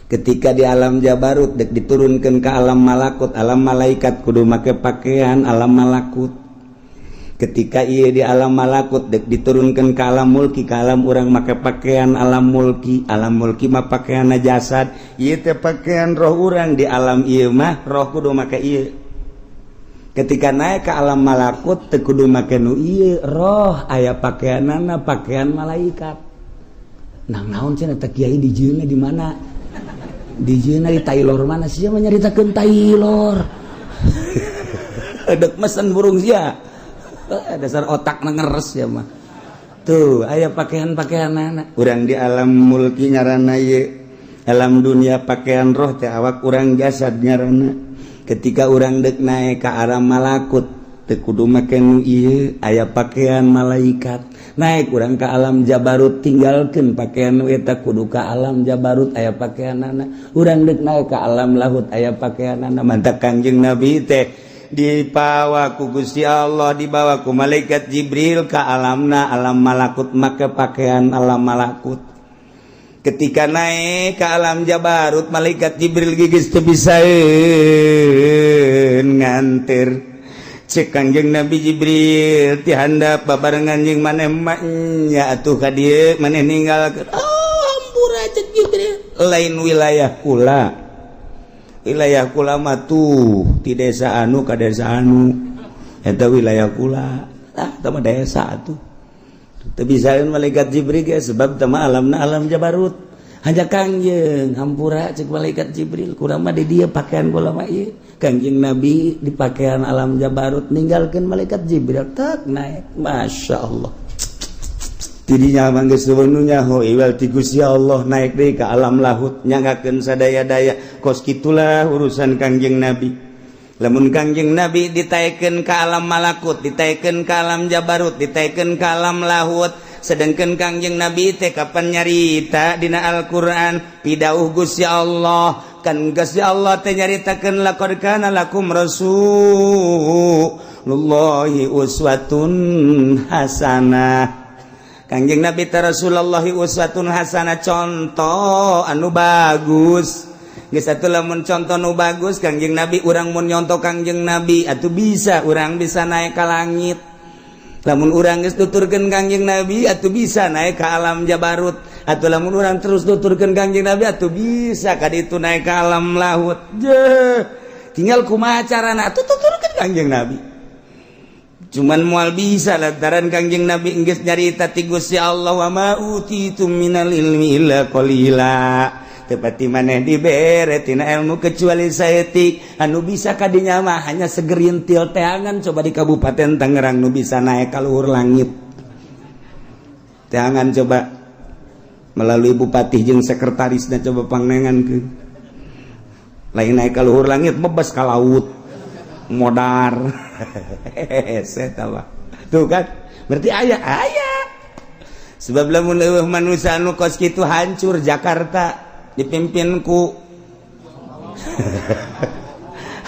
Ketika di alam jabarut dek diturunkan ke alam malakut, alam malaikat, kudu make pakaian alam malakut. Ketika ia di alam malakut dek diturunkan ke alam mulki, ke alam urang, make pakaian alam mulki. Alam mulki mah pakaian jasad, ieu teh pakaian roh urang. Di alam ieu mah roh kudu make ieu. Ketika naik ke alam malakut teu kudu make nu ieu, roh aya pakaianana pakaian malaikat. Nah, naon cenah teh kiai, di jieuna di mana, di jieuna di Taylor mana sih mah nyaritakeun Taylor, dek mesen burung sia. Dasar otak ngeres ya mah. Tuh aya pakaian-pakaian anak urang di alam mulki ngaranna ieu, alam dunia pakaian roh teh awak urang, jasad ngaranna. Ketika urang dek naik ke arah malakut teu kudu make nu ieu, aya pakaian malaikat. Naik urang ke alam jabarut, tinggalkeun pakaian nu eta, kudu ke alam jabarut, aya pakaianana. Urang dek naik ke alam lahut, aya pakaianana. Mantak Kangjeng Nabi teh dipawa ku Gusti Allah, dibawa ku malaikat Jibril ke alamna alam malakut, make pakaian alam malakut. Ketika naik ke alam jabarut, malaikat Jibril gigis teu bisa nganter. Cek Kangjeng Nabi, "Jibril, ti handap babarengan jeung maneh mah nya atuh ka dieu, maneh ninggalkeun." "Oh, hampura," cek Jibril, "lain wilayah kula. Wilayah kula mah tuh di desa anu ka desa anu, eta wilayah kula." Ah, eta mah desa atuh. Teu bisaeun malaikat Jibril ge, sebab teu mah alamna alam jabarut. "Hanya Kangjeng, hampura," cek malaikat Jibril, "kula mah di dieu, pakaian kula mah ieu." Kangjeng Nabi di pakaian alam jabarut, ninggalkeun malaikat Jibril, tak naik. Masya Allah. Tidinya mah geus nu nyaho iwal ti Gusti Allah, naik deui ka alam lahut, nyanggakeun sadaya-daya. Kos kitulah urusan Kangjeng Nabi. Lamun Kangjeng Nabi ditaikeun ka alam malakut, ditaikeun ka alam jabarut, ditaikeun ka alam lahut, sedangkan Kangjeng Nabi teh kapan nyarita dina Al-Qur'an, pidauh Gusti Allah kan, Gusti Allah teh nyaritakeun, "Laqad kana lakum Rasulullahi uswatun hasanah." Kangjeng Nabi teh Rasulullah uswatun hasanah, contoh anu bagus. Geus atuh, lamun contoh nu bagus Kangjeng Nabi, urang mun nyontoh Kangjeng Nabi atuh bisa, urang bisa naik ka langit. Lamun urang geus tuturkeun Kangjeng Nabi atuh bisa naik ke alam jabarut. Atuh lamun urang terus tuturkeun Kangjeng Nabi atuh bisa ka ditu, naik ke alam lahut. Je, tinggal kumaha carana atuh tuturkeun Kangjeng Nabi. Cuman moal bisa lantaran Kangjeng Nabi geus nyarita ti Gusti Allah, "Wa ma utitum minal ilmi illa qalila." Tepati maneh dibere tina ilmu kecuali saeutik. Anu bisa kadinya mah hanya segerintil teangan. Coba di Kabupaten Tangerang nu bisa naik ka luhur langit teangan, coba melalui bupati jeung sekretaris dan coba pangnengan ke. Lain naik ka luhur langit, bebas ka laut modar. Hese mah. Tuh kan, berarti aya aya sebab lamun leuweuh manusia anu kos kitu, hancur Jakarta dipimpin ku,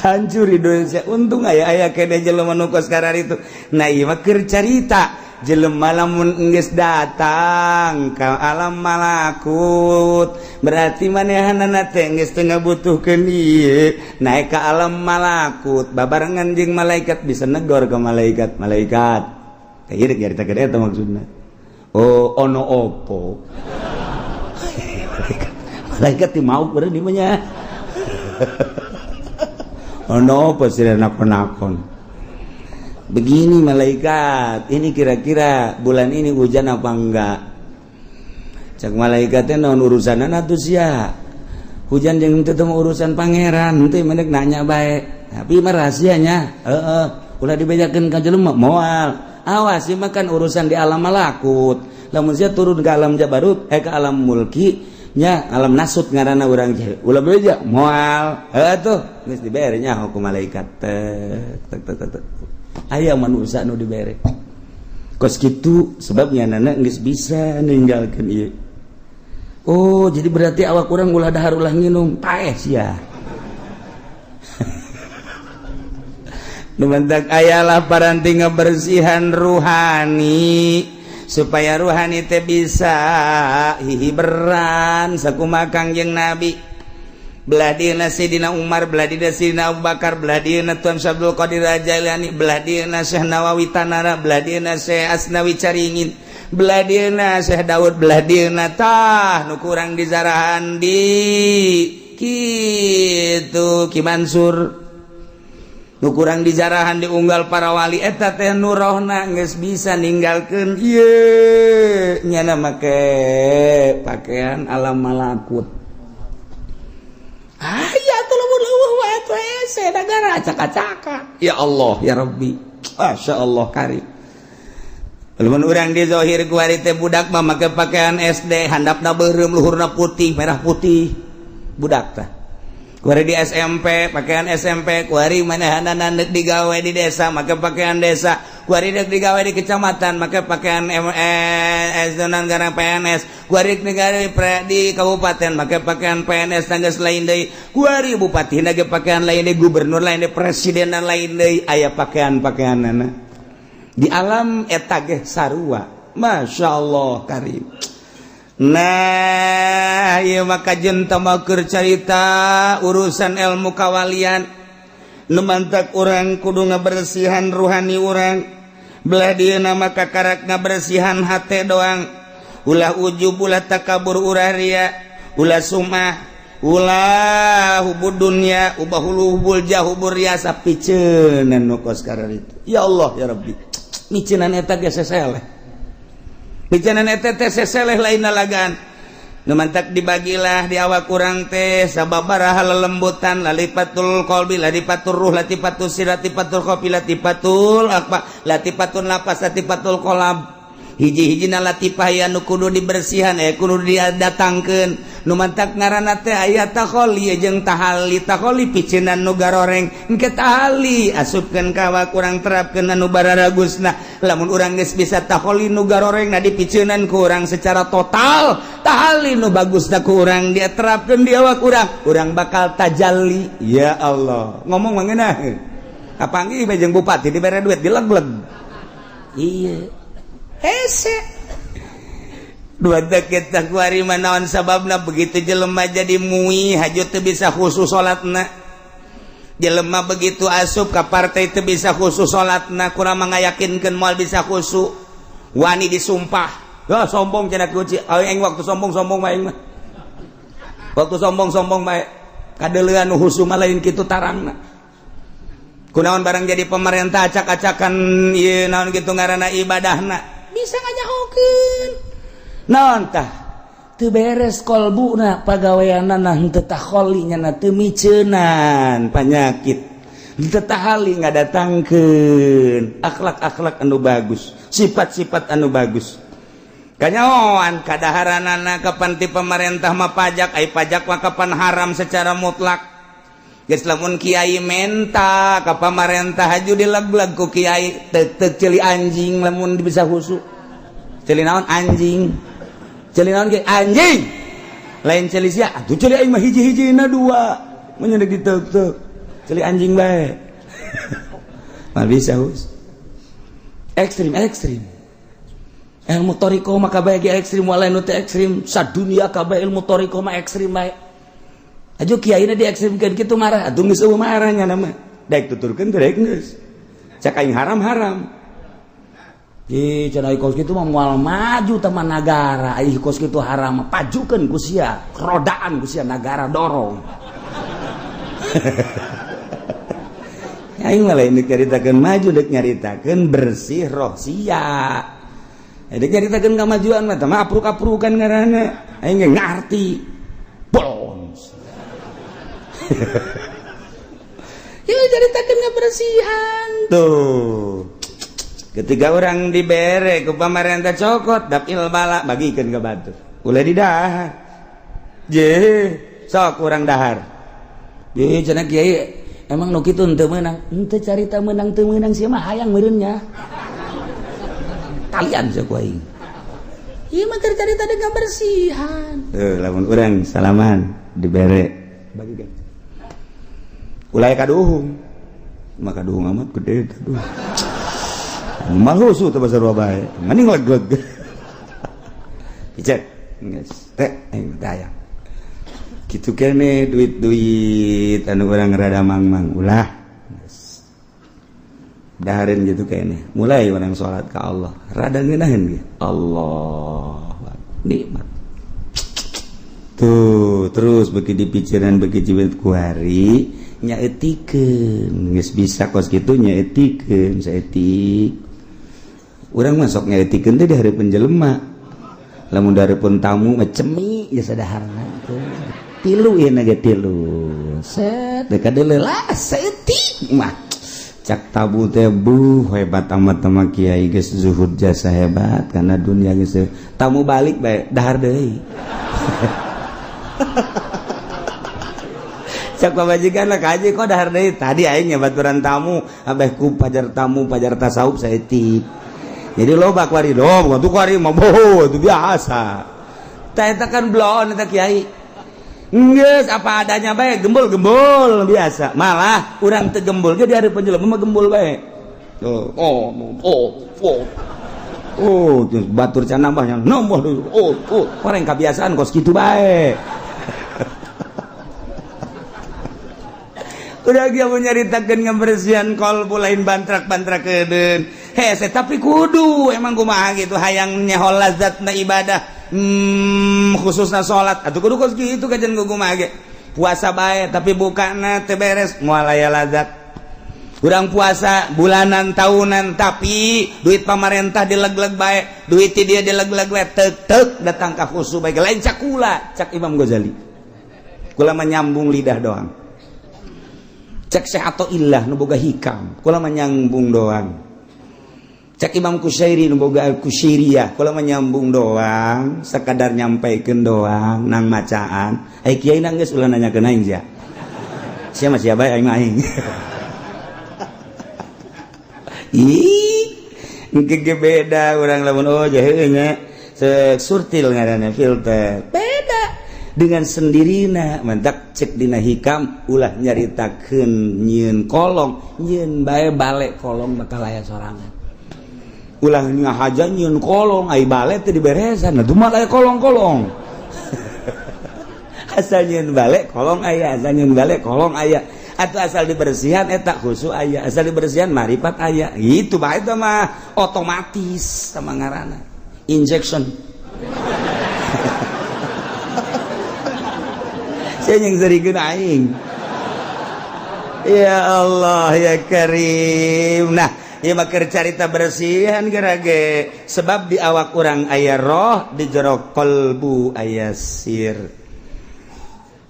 hancur Indonesia. Untung aya aya kene jelema nu kos itu. Nah, ieu mah keur carita jelema lamun geus datang ka alam malakut, berarti manehanana teh geus teu ngabutuhkeun ieu. Naik ka alam malakut babarengan jeung malaikat, bisa negor ke malaikat. Malaikat kayak ieu nyaritakeun eta maksudna. Oh, ono opo malaikat? Malaikat ti mau beureun di mah. Ono opo sih nakon-nakon? Begini malaikat, ini kira-kira bulan ini hujan apa enggak? Cek malaikatnya, naon urusan atuh sia hujan jeung teu urusan pangeran. Henteu, mendek nanya bae, tapi mah rahasianya, heeh, ulah dibejakeun ka jelema. Moal, awas, ieu mah kan urusan di alam malakut. Lamun sia turun ke alam jabarut, eh, ke alam mulki nya, alam nasut ngaranna urang, ulah beja. Moal, heuh tuh geus dibere nya hukum malaikat tek tek tek tek. Aya manusia nu dibere kos kitu sebabnya nana geus bisa ninggalkeun ieu. Oh, jadi berarti awak urang ulah dahar, ulah nginum, paeh sia. Nu mantak ayalah paranti ngabersihan ruhani supaya ruhani teh bisa hihiberan sakumaha Kangjeng Nabi. Belah dieuna Sayyidina Umar, belah dieuna Sayyidina Abu Bakar, belah dieuna Tuan Syekh Abdul Qadir Jailani, belah dieuna Syekh Nawawi Tanara, belah dieuna Syekh Asnawi Caringin, belah dieuna Syekh Daud, belah dieuna tah nu kurang dizarahan di kitu Ki Mansur, nu kurang dijarahan diunggal para wali eta teh nu rohna geus bisa ninggalkeun ieu, nyana make pakaian alam malakut. Aya tuh lamun leuweuh wae tuh hese negara acak-acakan. Ya Allah ya Rabbi, Masya Allah karim. Lamun urang di zahir kuari teh budak mah make pakaian SD, handapna beureum, luhurna putih, merah putih, budak tah. Kuari di SMP pakaian SMP, kuari manehanana deuk digawe di desa make pakaian desa, kuari deuk digawe di kecamatan make pakaian MS gara PNS, kuari digawe di kabupaten make pakaian PNS tanggas lain deui, kuari bupati ge pakaian lain deui, gubernur lain deui, presiden lain deui, aya pakaian-pakaianana di alam eta ge sarua. Masya Allah karim. Nah, ieu maka keur carita urusan ilmu kawalian. Nu mantak urang kudu ngabersihan ruhani urang. Belah dieuna maka karak ngabersihan hate doang. Ulah ujub, ulah takabur, ulah ria, ulah sumah, ulah hubud dunya, ubah hulu hubul jah, hubur riasa, piceunan nu kos itu. Ya Allah ya Rabbi. Miceunan eta ge seseleh. Bicanan eta teh seseleh, lain lalagan. Nu mantak dibagilah di awak urang teh sababaraha lelembutan: latifatul qalbi, latifatul ruh, latifatul sir, latifatul khafi, latifatul apa, latifatun lapas, latifatul qalb. Hiji-hijina latifah ya nu kudu dibersihan, eh, kudu didatangkeun. Nu mantak ngaranna teh aya takholi jeung tahali. Takholi piceunan nu garoreng, engke tahali asupkeun ka awak urang, terapkeun anu bararagusna. Lamun urang geus bisa takholi, nu garoreng na dipiceunan ku urang secara total, tahali nu bagusna ku urang dia terapkeun di awak urang, urang bakal tajalli. Ya Allah, ngomong mah ngeunah. Kapanggih bae jeung bupati, dibere duit dileg-leg. Iya, hese dua kita kuari naon sababna. Begitu jelema jadi mui haju teu bisa khusus salatna, jelema begitu asup ka partai teu bisa khusus salatna, kurang mengayakinkeun moal bisa khusyuk, wani disumpah. Ya sombong cenah kunci aing, waktu sombong sombong mah, aing mah waktu sombong sombong mah kadeulean nu khusyuk mah lain kitu tarangna. Kunaon barang jadi pemerintah acak-acakan ieu naon gitu ngaranna ibadahna bisa nganyahokeun naon tah, teu beres kolbuna, pagaweanana henteu takholi, nya teu miceunan panyakit, henteu tahali ngadatangkeun akhlak-akhlak anu bagus, sifat-sifat anu bagus. Kanyahoan kadaharanana kapan ti pemerintah mah pajak, ai pajak mah kapan haram secara mutlak. Geus lamun kiai menta ka pamarentah haju dileg-leg ku kiai tek-tek ceuli anjing lamun bisa husu. Ceuli naon anjing? Ceuli naon ge anjing? Lain ceuli sia, atuh ceuli aing mah hiji-hijina dua. Mun nyedek ditek-tek. Ceuli anjing bae. Mah bisa hus. Ekstrim ekstrim. Ilmu thoriqoh mah kabeh ge ekstrim, walain nu teu ekstrim, sadunia kabeh ilmu thoriqoh mah ekstrim bae. Aju kiai na diekstrimkeun kitu marah, atuh geus eueuh marahnya nama. Daek tuturkeun teh daek geus. Cak aing haram-haram. Ih, cenah kos kitu mah moal maju teman nagara, ai kos kitu haram pajukeun ku sia, rodaan ku sia nagara dorong. Aing mah lain nyaritakeun maju, dek nyaritakeun bersih roh sia. Dek nyaritakeun kamajuan mah teh mah apruk-aprukan ngaranna. Aing ge ngarti. Bolons. Ieu nyaritakeun kebersihan. Tuh. Ketika orang dibere ku pamarentah cokot dapil bala bagikeun ka batur. Ulah didahar. Je, sok urang dahar. Je cenah kiai emang nu kitu henteu meunang. Henteu carita meunang teu meunang sia mah hayang meureun nya. Kalian sia ku aing. Ieu mah keur carita dengan kebersihan. Tuh lamun urang salaman dibere bagikeun. Ulah kaduhung. Mah kaduhung amat gede teh duh. Mal husu teh basar bae. Mending leg-leg. Dicek. Geus teh aing teh. Gitu kene duit-duit anu urang rada mangmang ulah. Dahareun gitu kene. Mulai urang salat ka Allah, rada ngeunaheun ge. Allah nikmat. Tuh, terus beuki dipikiran beuki jibet kuari nyaetikeun. Geus bisa kos kitu nyaetikeun saeutik. Urang mah sok nyaetikeun teh di hareupeun jelema. Lamun di hareupeun tamu mah cemi geus sadaharna teh. Tilu ieu na ge tilu. Set deuk kadeuleu lah saeutik mah. Cak tabu teh buh hebat amat sama kiai geus zuhud jasa hebat karena dunia geus tamu balik bae dahar deui. Cak pamajikan lah kaji kok dahar deui tadi aing baturan tamu abeh ku pajar tamu pajar tasawuf saeutik. Jadi loba kuari dong, tuh kuari mah boh itu biasa. Tah eta kan bloon eta kiai. Geus apa adanya bae gembul-gembul biasa. Malah urang teu gembul ge di hareupeun jelema mah gembul bae. Oh, oh, oh, oh. Oh, terus batur can nambah yang nambah deui. Oh, oh, orang kebiasaan kos kitu bae. Udah dia menyaritakeun ngebersihan kolbu lain bantrak-bantrak kedeun. Hese tapi kudu emang kumaha gitu hayang nyeho lazatna ibadah. Khususna salat atuh kudu kos kitu kajian kumaha ge. Puasa bae tapi bukana teu beres moal aya lazat. Urang puasa bulanan tahunan tapi duit pamarentah dileg-leg bae, duit ti dia dileg-leg bae tek-tek datang ka khusu bae lain cakula cak Imam Ghazali. Kula menyambung lidah doang. Cek Syekh Athaillah nu boga hikam, kula menyambung doang. Cek Imam Kusyairi nu boga Al-Kusyairiyah, kula menyambung doang, sekadar nyampaikeun doang nang macaan. Ai kiai nang geus ulah nanyakeun aing sia. Sia mah sia bae aing mah aing. Ih, engke ge beda urang lamun oh jahe nya. Surtil ngaranna filter. Beda dengan sendirina mentak cek dina hikam ulah nyaritakeun nyieun kolong nyieun bae balik kolong bakal aya sorangan ulah ngahaja nyieun kolong ai balik teh diberesan atuh mah aya kolong-kolong asal nyieun balik kolong aya asal nyieun balik kolong aya atau asal dibersihan eta khusu aya asal dibersihan marifat aya itu bae itu mah otomatis sama ngaranna injection. Saya yang serikeun aing. Ya Allah ya Karim. Nah, ieu mah keur carita bersihan gerage sebab di awak urang aya roh, di jero kolbu aya sir.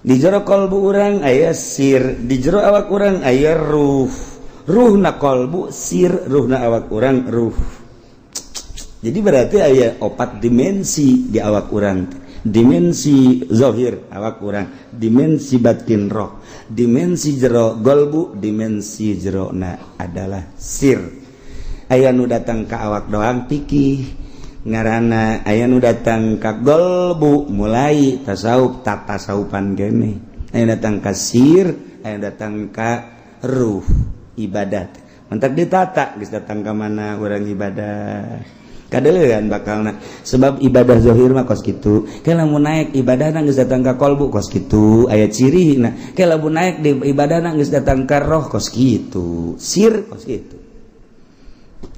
Di jero kolbu urang aya sir, di jero awak urang aya ruh. Ruhna kolbu sir, ruhna awak urang ruh. Jadi berarti aya opat dimensi di awak urang. Dimensi zohir awak urang, dimensi batin roh, dimensi jero golbu, dimensi jero na adalah sir. Aya nu datang ke awak doang, pikih ngarana. Aya nu datang ka golbu, mulai tasawuf, tatasawufan gene. Aya datang ka sir, aya datang ka ruh, ibadat. Mentak ditata geus datang ka mana urang ibadah kadeuleun bakalna, sebab ibadah zahir mah kos kitu. Ke lamun naik ibadah geus datang ka kolbu, kos kitu, aya ciri. Nah, ke lamun naik di ibadah geus datang ka roh, kos kitu, sir kos kitu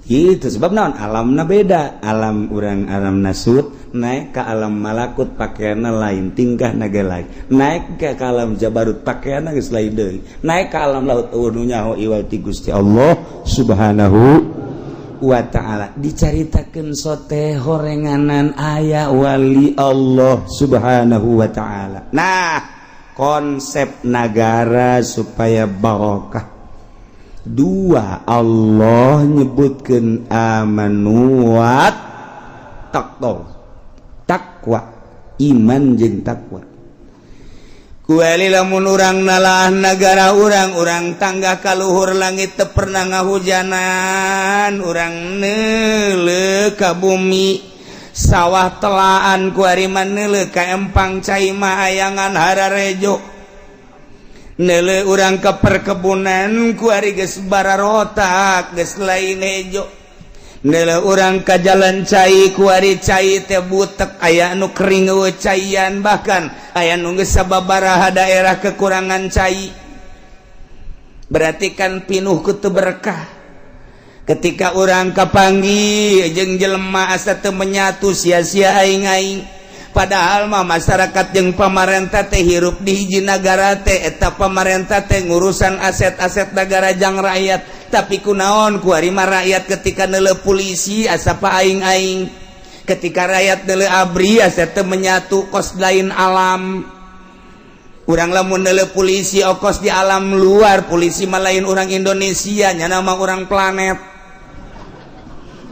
gitu. Sebab naon? Alamna beda. Alam urang alam nasut, naik ke alam malakut pakaianna lain, tingkah naga lain. Naik ke alam jabarut pakaianna geus lain deui. Naik ke alam lahut, euweuh nu nyaho iwal ti Gusti Allah Subhanahu wa Ta'ala. Dicaritakeun sote horenganan aya wali Allah Subhanahu wa Ta'ala. Nah, konsep negara supaya barokah dua, Allah nyebutkan amanu wattaqau, takwa, iman jeung takwa. Kueli lamun urang nalaah negara urang, urang tangga kaluhur langit teu pernah ngahujanan, urang neuleuh ka bumi, sawah telaan. Kuari mah neuleuh ka empang cai mah ayangan hararejo. Neuleuh urang ke perkebunan, kuari geus bararotak, geus lain hejo. Neuleuh urang ka jalan cai, kuari cai teh butek, aya nu kering, euweuh caian, bahkan aya nu geus sababaraha daerah kekurangan cai. Berarti kan pinuh ku teu berkah. Ketika urang kapanggih jeung jelema asa teu menyatu, sia-sia aing-aing. Padahal mah masyarakat jeung pamarentah teh hirup di hiji nagara teh. Eta pamarentah teh ngurusan aset-aset negara jang rakyat, tapi kunaon kuari mah rakyat ketika neuleuh polisi asa pa aing-aing, ketika rakyat neuleuh ABRI asa teu menyatu, kos lain alam urang. Lamun neuleuh polisi okos di alam luar, polisi mah lain orang Indonesia, nyana mah orang planet.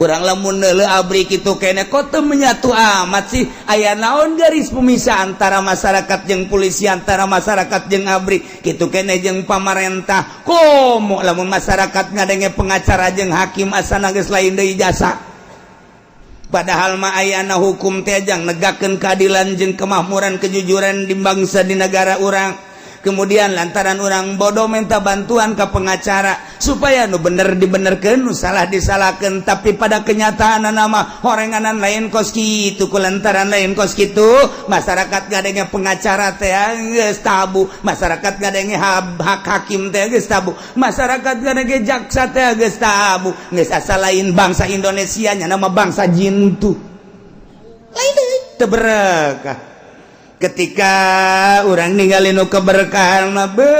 Urang lamun neuleuh ABRI kitu kene, kok teu menyatu amat sih? Aya naon garis pemisah antara masyarakat jeung polisi, antara masyarakat jeung ABRI, kitu kene jeung pamarentah? Komo lamun masyarakat ngadenge pengacara jeung hakim, asana geus lain deui jasa. Padahal mah ayana hukum teh jang negakeun keadilan jeung kemakmuran, kejujuran di bangsa, di negara urang. Kemudian lantaran orang bodoh, minta bantuan ke pengacara supaya nu bener dibenerkeun, nu salah disalahkan. Tapi pada kenyataan nama horenganan lain kos kitu. Ku lantaran lain kos kitu, masyarakat ngadenge pengacara teh geus tabu, masyarakat ngadenge hak hakim teh geus tabu, masyarakat ngadenge jaksa teh geus tabu, geus asa lain bangsa Indonesia nya, nama bangsa jintu lain deui, teu berekah. Ketika urang ninggalin nu keberkahan mah, be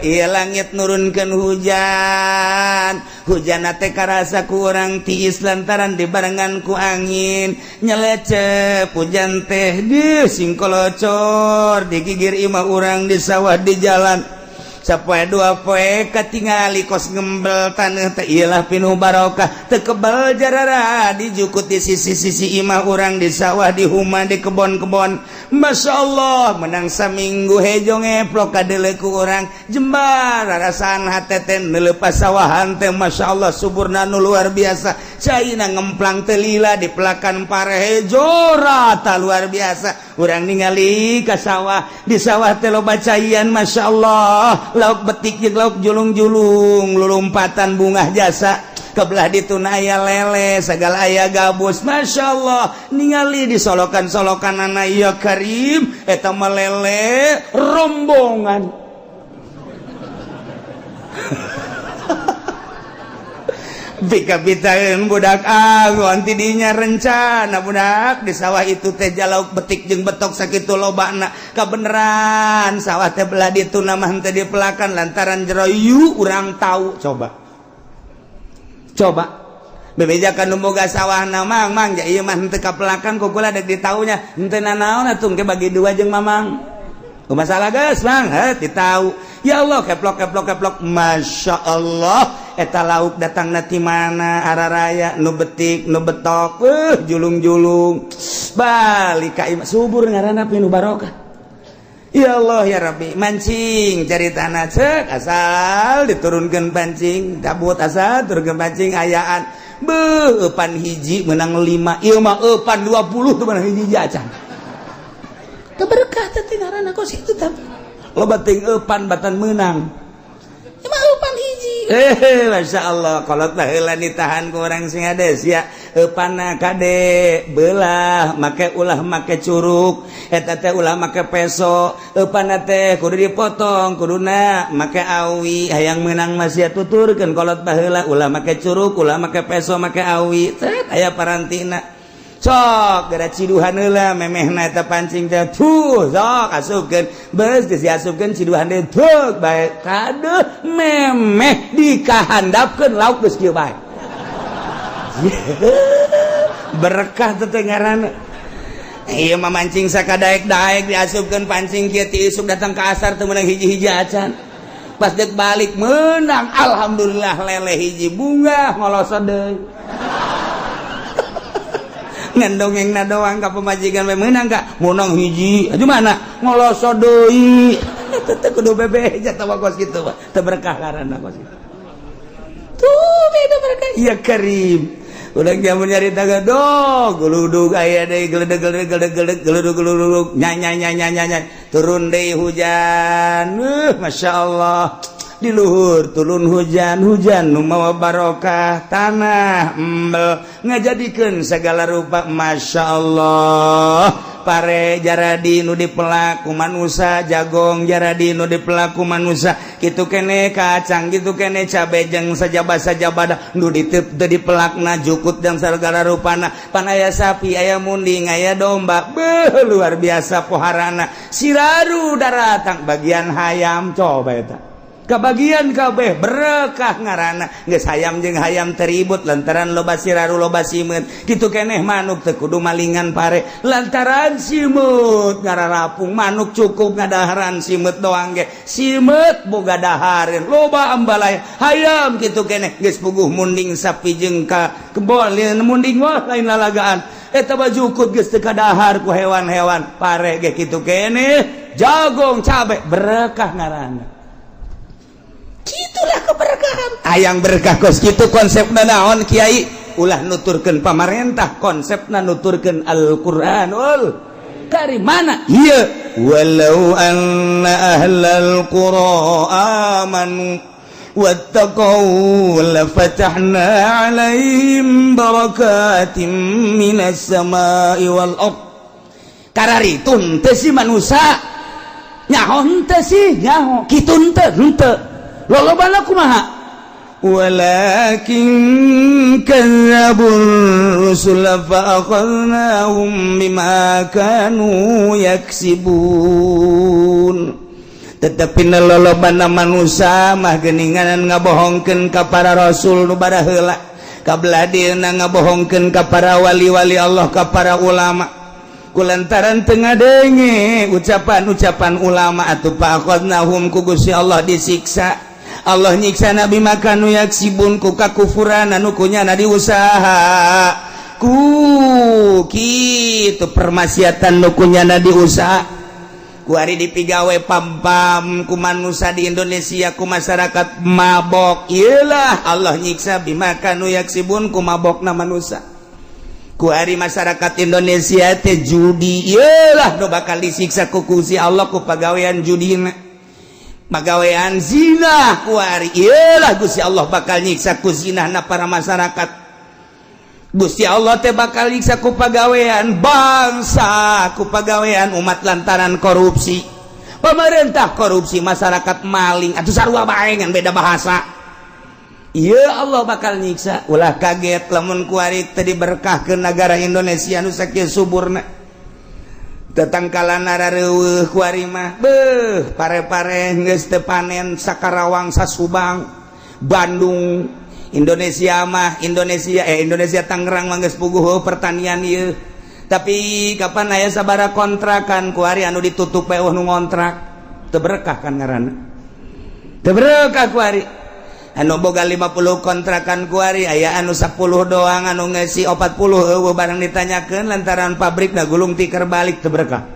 iya langit nurunkan hujan, hujan teh karasa ku urang tiis lantaran dibarengan ku angin nyelecep. Hujan teh di singkolocor di gigir imah urang, di sawah, di jalan. Sapoe dua poe katingali kos ngembel tanah teh, iyalah pinuh barokah, teu kebal jarara dijukut di sisi-sisi imah urang, di sawah, di huma, di kebon-kebon. Masya Allah, menang saminggu hejo ngeplok kadeuleu ku urang jembar rarasaan hate teh. Neuleuh sawahan teh, Masya Allah, suburna nu luar biasa, caina ngemplang teu lila, di pelakan pare hejo rata, luar biasa. Urang ningali ka sawah, di sawah teh loba caian, Masya Allah, lauk betik jeung lauk julung-julung lulumpatan, bungah jasa. Kebelah dituna aya lele segala, aya gabus, Masya Allah. Ningali di solokan-solokan anak, ya Karim, eta mah lele rombongan. Pika-pitaeun budak agon tidinya rencana budak di sawah itu teh jalauk betik jeung betok sakitu lobana. Kabeneran sawah teh belah ditu mah henteu dipelakan lantaran jero yu urang tahu. Coba coba bebejakan nu boga sawahna, "Mang, Mang, ja ieu mah henteu kapelakan, ku kula dek ditaunya." Henteu nanaon atuh, engke bagi dua jeung Mamang. Masalah guys, Bang, heh, tahu. Ya Allah, keplok keplok keplok, masya Allah, eta lauk datang ti mana araraya, nu betik nu betok, julung-julung balik ka imah, subur ngaranna, pinuh barokah. Ya Allah ya Rabbi, mancing cari tanah, cek asal diturunkan pancing, tabut asal turunkan pancing, ayaan beuh, eupan hiji menang 5, ieu mah eupan 20 tuh menang hiji acan. Teu berkah teh ngaranna kos itu, tapi loba teuing eupan batan menang. Ieu mah eupan hiji. Eh, Masya Allah, kolot baheula ditahan ku orang sing hades ya. Eupanna kade belah, make ulah make curuk, eta teh ulah make peso, eupanna teh kudu dipotong, kuduna make awi, hayang menang masih tuturkeun kolot baheula ulah make curuk, ulah make peso, make awi. Cet aya parantina. Sok gara ciduhan heula memehna eta pancing teh, tuh sok asupkeun, beus geus diasupkeun, ciduhan deui, tuh bae kadeuh memeh dikahandapkeun lauk geus kieu bae. Berkah teh ngaranna. Ieu mah mancing sakadaek-daek, diasupkeun pancing kieu ti isuk datang ke asar teu meunang hiji-hiji acan. Pas dek balik menang, alhamdulillah, lele hiji, bunga ngolosot deui. Ngan dongeng doang ka pemajikan we, meunang ka menang hiji aja, mana ngolosot deui. Eta teh kudu bebeja tawa kos kitu mah teu berkah ngaranna kos kitu. Tuh beda berkah. Ya Karim. Udah jamun nyarita dog, geludug aya deui, geledeg geledeg geledeg geledeg geludug geludug, nyai nyai nyai nyai nyai, turun deui hujan. Masya Allah, di luhur turun hujan, hujan nu mawa barokah, tanah embel ngajadikeun segala rupa, Masya Allah. Pare jaradi nu dipelak ku manusa, jagong jaradi nu dipelak ku manusa, kitu kene kacang, kitu kene cabe jeung sajaba-sajabada nu ditep teu dipelakna, jukut dan segala rupana. Pan aya sapi, aya munding, aya domba, beuh, luar biasa poharana, siraru daratang bagian hayam, coba eta kebagian kabeh, berkah ngaranna. Geus hayam jeung hayam teribut lantaran loba siraru, loba simeut. Kitu keneh manuk, teu kudu malingan pare lantaran simeut ngararapung, manuk cukup ngadaharan simeut doang ge simeut boga dahareun, loba ambalaya. Hayam kitu keneh, geus puguh munding sapi jeung ka kebon munding, wah, lain lalagaan eta mah, jukut geus teu kadahar ku hewan-hewan. Pare ge kitu keneh, jagong, cabe, berkah ngaranna. Itulah keberkahan. Hayang berkah kos kitu konsepna naon, Kiai? Ulah nuturkeun pamarentah, konsepna nuturkeun Al-Qur'anul Karim. Mana ieu? Walau anna ahlal qura amanu wattaqau lafatahna alaihim barakatim minas samai wal ard. Kararitu henteu sih manusia? Nyaho henteu sih? Nyaho. Kitu henteu? Henteu. Lolobana kumaha? Walakin kadzdzabur rusul fa akhadnahum bima kanu yaksibun. Tetapi lolobana manusia mah geninganan ngabohongkeun ka para rasul nu baraheula, kabladieuna ngabohongkeun ka para wali-wali Allah, ka para ulama, kulantaran teu ngadenge ucapan-ucapan ulama atuh fa akhadnahum, ku Gusti Allah disiksa. Allah nyiksa nabi makanu yaksibun, ku kakufuran anu kunyana diusaha, ku kitu permaksiatan nu kunyana diusaha. Kuari dipigawe pam-pam ku manusia di Indonesia, ku masyarakat mabok. Iyalah Allah nyiksa bima kanu yaksibun, ku mabokna manusia. Kuari masyarakat Indonesia teh judi, iyalah nu bakal disiksa ku Gusti Allah ku pagawean judina. Pagawean zina kuari, iyalah Gusti Allah bakal nyiksa ku zinahna para masyarakat. Gusti Allah teh bakal nyiksa ku pagawean bangsa, ku pagawean umat lantaran korupsi. Pemerintah korupsi, masyarakat maling atau sarua bae, ngan beda bahasa. Iya, Allah bakal nyiksa. Ulah kaget lamun kuari teu diberkahkeun negara Indonesia nu sakieu suburna. Tetangkalan rareueuh kuari mah, beuh, pare-pare geus teu panen Sakarawang, Sasubang, Bandung, Indonesia mah, Indonesia, eh, Indonesia Tangerang mah geus puguh pertanian ieu. Tapi kapan aya sabara kontrakan kuari anu ditutup bae nu ngontrak, teu berkah kan ngaranna, teu berkah. Kuari anu boga 50 kontrakan, kuari aya anu 10 doang, anu ngeusi 40 euweuh. Barang ditanyakeun, lantaran pabrik na gulung tikar balik, teu berkah.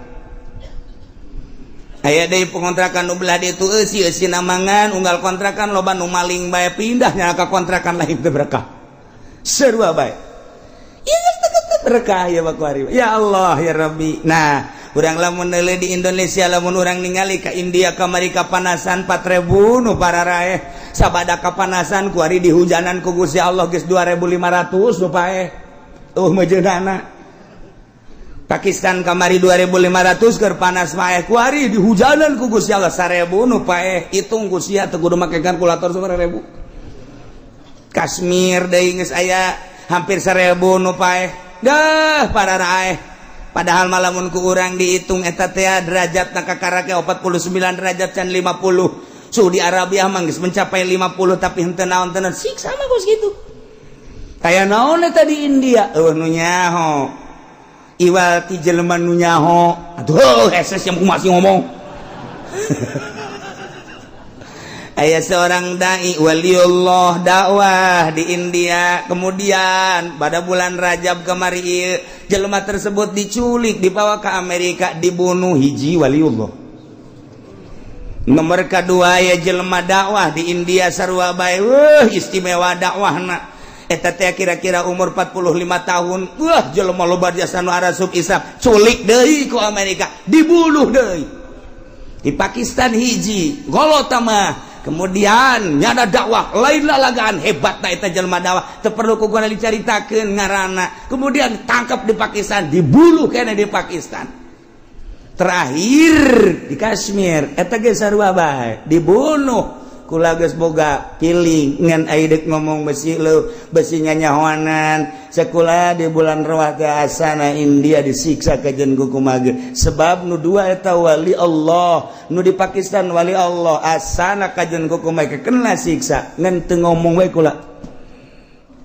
Aya deui pengontrakan nu belah ditu, eusi eusi namangan unggal kontrakan, loba nu maling bae, pindahnya ka kontrakan lain, teu berkah. Sarua bae berkah ya kuari. Ya Allah, ya Rabbi. Nah, urang lamun neuleuh di Indonesia, lamun urang ningali ka India kamari kapanasan 4000 nu pararaeh, sabada kapanasan. Kuari di hujanan ku Gusti Allah geus 2500 nu paeh, meujeuhnana. Pakistan kamari 2500 keur panas paeh, kuari di hujanan ku Gusti Allah 1000 nu paeh. Hitung ku sia, teu kudu make kalkulator, 1000. Kashmir deui geus aya hampir 1000 nu paeh dah para raeh. Padahal malamun ku urang dihitung eta teh derajat na kakarake 49 derajat can 50. Saudi Arabia mah geus mencapai 50, tapi henteu naon tenan siksa mah geus kitu. Kaya naon eta di India, euweuh nu nyaho, iwal ti jelema nu nyaho. Aduh, hese yang masih ngomong. Aya seorang dai waliullah dakwah di India. Kemudian pada bulan Rajab kemari, jelema tersebut diculik, dibawa ke Amerika, dibunuh. Hiji waliullah. Nomor kedua ya, jelema dakwah di India sarua bae, wah, istimewa dakwahna eta teh, kira-kira umur 45 tahun. Wah, jelema loba jasa nu arasup Islam, culik deui ku Amerika, dibunuh deui. Di Pakistan hiji golot mah, kemudian nyada dakwah lain lalagaan, hebat na eta jelema dakwah, teu perlu ku gua dicaritakeun ngaranna. Kemudian tangkap di Pakistan, dibunuh kene di Pakistan. Terakhir di Kashmir eta ge sarua bae, dibunuh. Kula geus boga piling ngan ai deuk ngomong besi leu besi nyanyahoanan. Sekolah di bulan rawat asana India disiksa kajen ku kumaha, sebab nu dua eta wali Allah, nu di Pakistan wali Allah, asana kajen ku kumaha kena siksa ngan teu ngomong we kula.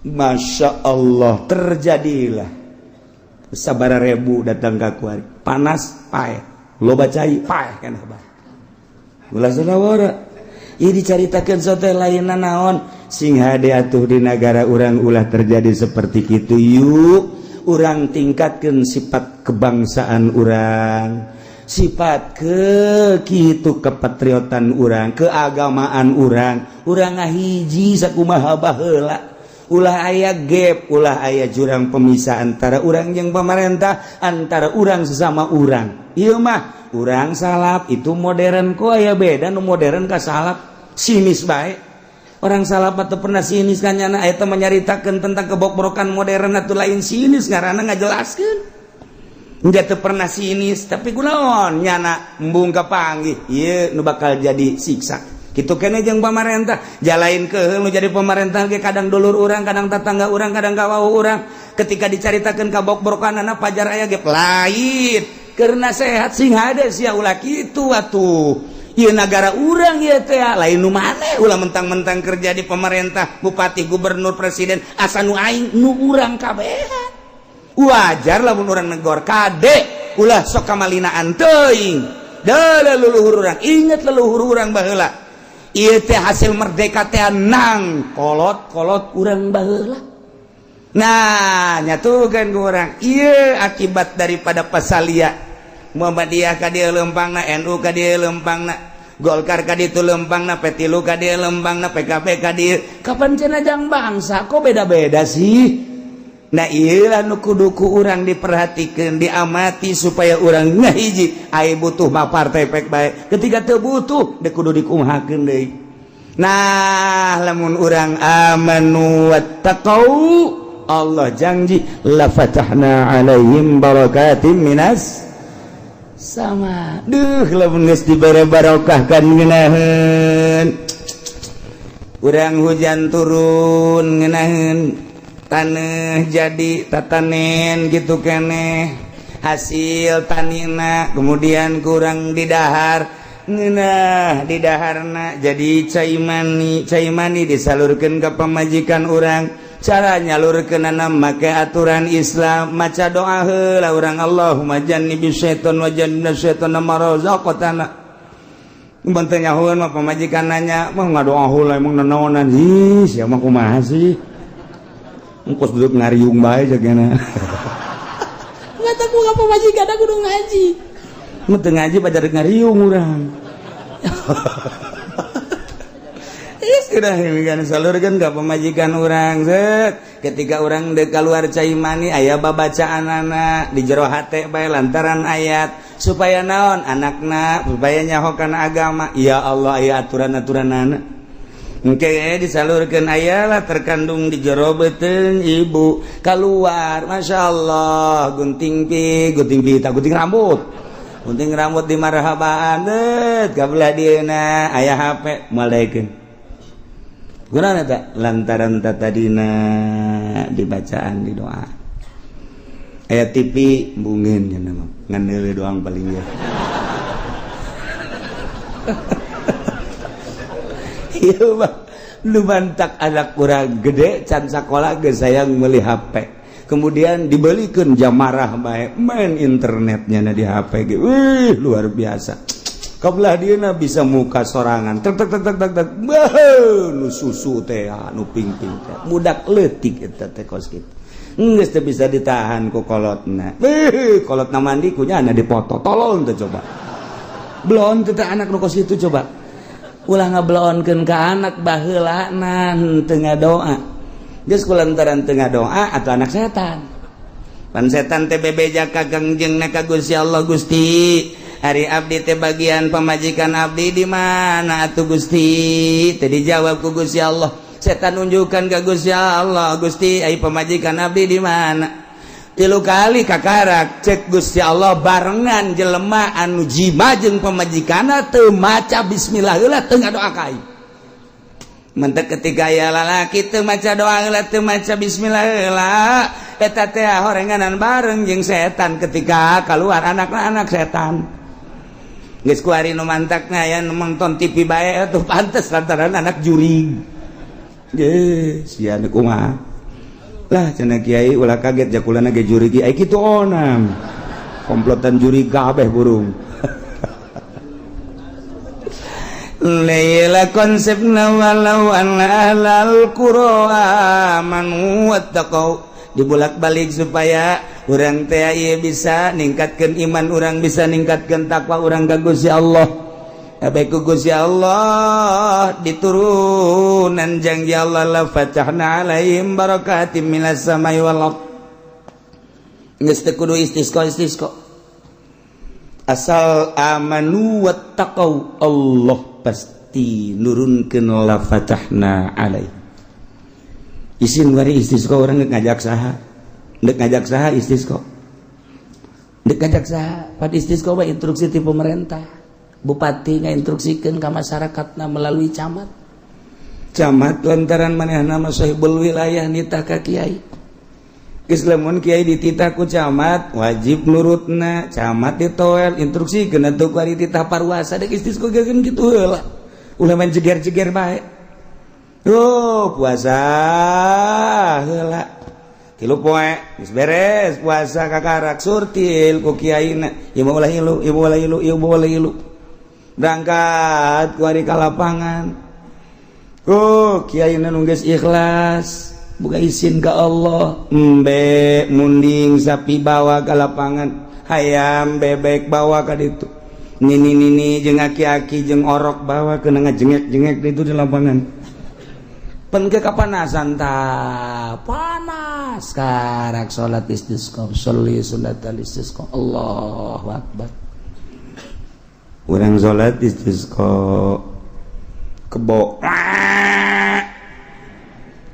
Masya Allah, terjadilah sabara ribu datang ka kuari, panas paeh, loba cai paeh kan ulah sadawara. Ieu dicaritakeun sote lainna naon, sing hade atuh di negara urang ulah terjadi seperti itu. Yuk, urang tingkatkan sifat kebangsaan urang, sifat ke kitu kepatriotan urang, keagamaan urang. Urang ngahiji sakumaha baheula, ulah aya gap, ulah aya jurang pemisah antara urang yang pemerintah, antara urang sesama urang. Ieu mah urang salaf, itu modern. Kok aya beda nu modern ka salaf? Sinis bae orang salaf atau pernah sinis kan nyana. Eta menyaritakeun tentang kebokbrokan modern atau lain sinis ngaranna, ngajelaskeun. Enggak teu pernah sinis, tapi kunaon nyana embung kapanggih ieu nu bakal jadi siksa kitu kene jeung pamarentah. Jalain ke nu jadi pemerintah ge kadang dulur urang, kadang tetangga urang, kadang kawau urang. Ketika dicaritakeun kabokbrokanana, pajar aya ge lain karena sehat. Sing hade sia, ulah kitu atuh. Ieu nagara urang ieu teh, lain nu maneh. Ulah mentang-mentang kerja di pemerintah, bupati, gubernur, presiden, asa nu aing nu urang kabehan. Wajar lamun urang negor, kade ulah sok kamalinaan teuing. Deuleu leluhur urang, inget leluhur urang baheula. Ieu teh hasil merdeka teh nang kolot-kolot urang baheula. Nah, nyatukan ke urang ieu akibat daripada pasalia Muhammadiyah ka dieu lempangna, NU ka dieu lempangna, Golkar ka ditu lempangna, P3 ka dieu lempangna, PKB ka dieu. Kapan cenah jang bangsa, kok beda-beda sih? Nah, ieu nu kudu ku urang diperhatikan, diamati supaya urang ngahiji. Ai butuh mah partai pek bae, ketika teu butuh deuk kudu dikumahakeun deui. Nah, lamun urang amanu wattaqau, Allah janji la fatahna alaihim barakatim minas sama. Duh, lamun geus dibere barokah kan ngeunaheun urang, hujan turun ngeunaheun, tanah jadi tatanen gitu keneh hasil tanina. Kemudian kurang didahar ngeunah, didaharna jadi cai mani, cai mani disalurkan ke pemajikan orang. Cara nyalurkeunana make aturan Islam, maca doa heula urang, Allahumma jannibis syaiton wa jannibna syaiton ma razaqtana. Mun teu nyahoeun mah pamajikan nanya, mah ngadoa heula emang nanaonan? Ih, sia mah kumaha sih? Engkos duduk ngariung bae jagana. Mata ku pamajikan aku kudu ngaji. Mun teu ngaji pada ngariung urang. Sudah kan salurkeun ka pamajikan urang, set. Ketika urang dek keluar cai mani aya babacaanana di jero hate bae lantaran ayat supaya naon anakna supaya nyaho kana agama. Ya Allah, aya aturan-aturanana. Engke disalurkeun ayalah terkandung di jero beuteung ibu keluar, Masya Allah, gunting pi gunting pita, gunting rambut, gunting rambut di marhabaan det kabelah dieuna aya HP malaikeun. Kunaon eta? Lantaran tadina dibacaan di doa. Aya TV bungin nya mah ngan neuleuh doang paling ya. Ieu mah nu mantak anak urang gede can sakola geus sayang meuli HP. Kemudian dibelikeun jam marah bae main internetnya na di HP ge. Wih, luar biasa. Kabelah dieuna bisa muka sorangan. Tek tek tek tek tek tek. Beuh, nu susu teh, nu ping-ping teh. Budak leutik eta teh kos kitu. Geus teu bisa ditahan ku kolotna. Beuh, kolotna mandi ku nyana dipoto. Tolol teh coba. Belon teh anak nu kos kitu coba. Ulah ngabelonkeun ka anak baheulana teu ngadoa. Geus kulantaran teu ngadoa atuh anak setan. Pan setan teh bebeja ka Kangjengna ka Gusti Allah, Gusti. Ari abdi teh bagian pamajikan abdi di mana atuh Gusti? Teh dijawab ku Gusti Allah. Setan nunjukkan ka Gusti Allah, Gusti ai pamajikan abdi di mana? Tilu kali kakarak cek Gusti Allah barengan jelema anu jima jeung pamajikanna teu maca bismillah heula teu ngadoa ka aing. Mentek ketika aya lalaki teu maca doa heula teu maca bismillah heula eta teh horenganan bareng jeung setan ketika keluar anakna anak setan. Geus kuari nu mantakna aya nu nonton TV bae atuh pantes lantaran anak jurig. Ge sia nu kumaha. Lah cenah kiai ulah kaget jakulana ge jurig ai kitu onam. Komplotan jurig kabeh burung. Laila konsepna walau anna ahlal qura amanu wattaqau dibulak-balik supaya urang teh ieu bisa ningkatkeun iman urang, bisa ningkatkeun takwa urang ka Gusti Allah. Baik ku Gusti Allah diturunan janji Allah la fatahna alaihim barakatim minas samai wal ard. Geus teu kudu istisqa istisqa. Asal amanu wattaqau Allah pasti nurunkeun la fatahna alaihim. Isin bari istisqa urang ngajak saha? Ndek ngajak saha istisqa? Ndek ngajak saha? Pad istisqa mah instruksi ti pemerintah. Bupati ngainstruksikeun ka masyarakatna melalui camat. Camat lantaran manehna mah sahibul wilayah nitah ka kiai. Geus lamun kiai dititah ku camat wajib nurutna, camat ditoel instruksikeun atuh ku ari titah parwasa dek istisqa geus kitu heula. Ulah main jeger-jeger bae. Oh, puasa heula. Tilu poe geus beres puasa kakarak surtil ku kiaina. Ieu mah ulah ilu, ieu mah ulah ilu, ieu mah ulah ilu. Berangkat ku ari ka lapangan. Oh, kiaina nu geus ikhlas, buka izin ka Allah. Embe munding sapi bawa ka lapangan, hayam bebek bawa ka ditu. Nini-nini jeung aki-aki jeung orok bawa kena ngajengek-jengek ditu di lapangan. Pen ke kapanasan ta panas karak salat istisqa, sholli sunat istisqa. Allahu akbar. Urang salat istisqa kebo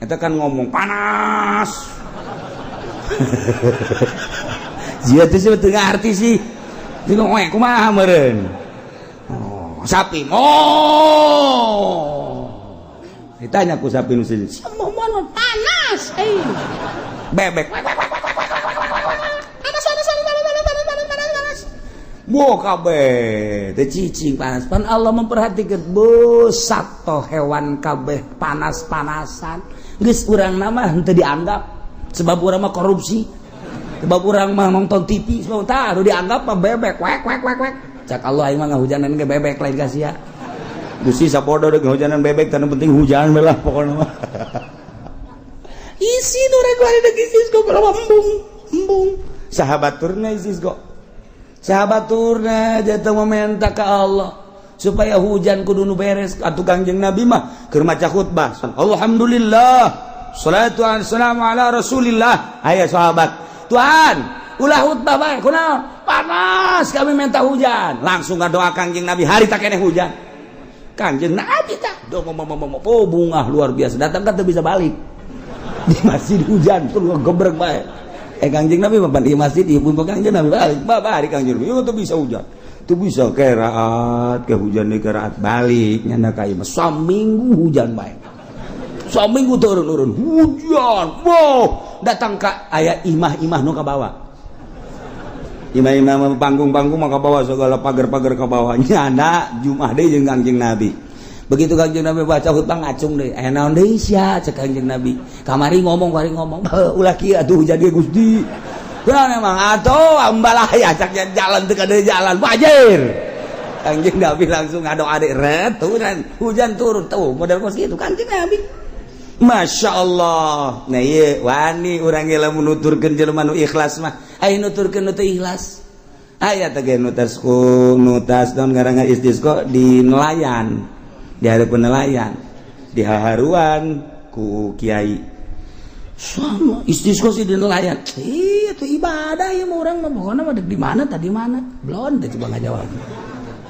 eta kan ngomong panas. Jia teh sih teu ngarti sih. Teu we kumaha meureun. Oh, sapi. Oh. Ditanya ku sapi nu siji. Semua panas eh. Bebek. Panas panas panas panas panas panas panas panas. Bo kabeh teh cicing panas. Pan Allah memperhatikan bu sato hewan kabeh panas-panasan. Geus urang nama henteu dianggap sebab urang mah korupsi, sebab urang mah nonton TV, sebab tah nu dianggap mah bebek wek wek wek wek. Cak Allah, aing mah ngahujanan ge bebek, lain ka sia. Gusti, sapodo deuk hujanan bebek, teu penting hujan we lah pokona mah. Isi nu rek bari deuk istisqa berapa, embung embung. Sahabat turna istisqa, sahabat turna jatuh meminta ke Allah supaya hujan kudu nu beres atuh. Kangjeng Nabi mah keur maca khutbah, "Alhamdulillah, salatu wassalamu ala Rasulillah." Aya sahabat, "Tuhan, ulah khutbah bae, kunaon? Panas, kami minta hujan." Langsung ngadoa Kangjeng Nabi, hari tak keneh hujan. Kangjeng Nabi tak do, oh, bungah luar biasa. Datang kan teu bisa balik di masjid, hujan tuh gebrek bae. Eh, Kangjeng Nabi mah di masjid, ieu pun Kangjeng Nabi balik balik. Kangjeng Nabi tuh bisa hujan tuh bisa keraat ke hujan di keraat balik nyanda ka imah. Saminggu hujan bae, saminggu turun-turun hujan. Wow, datang ka aya imah-imah nu ka bawah, imah-imah, panggung-panggung mah ka bawah, segala pagar-pagar ka bawah. Nyanda Jumat deui jeung Kangjeng Nabi. Begitu Kangjeng Nabi baca khutbah, ngacung deui. "Aya naon deui sia?" cek Kangjeng Nabi. "Kamari ngomong, kamari ngomong." "Ulah kieu atuh hujan ge, Gusti." "Kunaon emang atuh ambalaya?" Cak, "jalan teu kade jalan banjir." Kangjeng Nabi langsung ngadoa deui, ret hujan, hujan turun tuh model kos kitu Kangjeng Nabi. Masya Allah. Nah, iya wani urang ge lamun nuturkeun jelema nu ikhlas mah. Aya nuturkeun nu teu ikhlas. Aya teh ge nutas ku nutas naon ngaranna istisqa di nelayan. Di hareupeun nelayan. Di haharuan ku kiai. Sama istisqa sih di nelayan. Iya tuh ibadah ya mah, urang mah pokoknya mah di mana tadi mana. Belum teh coba ngajawab.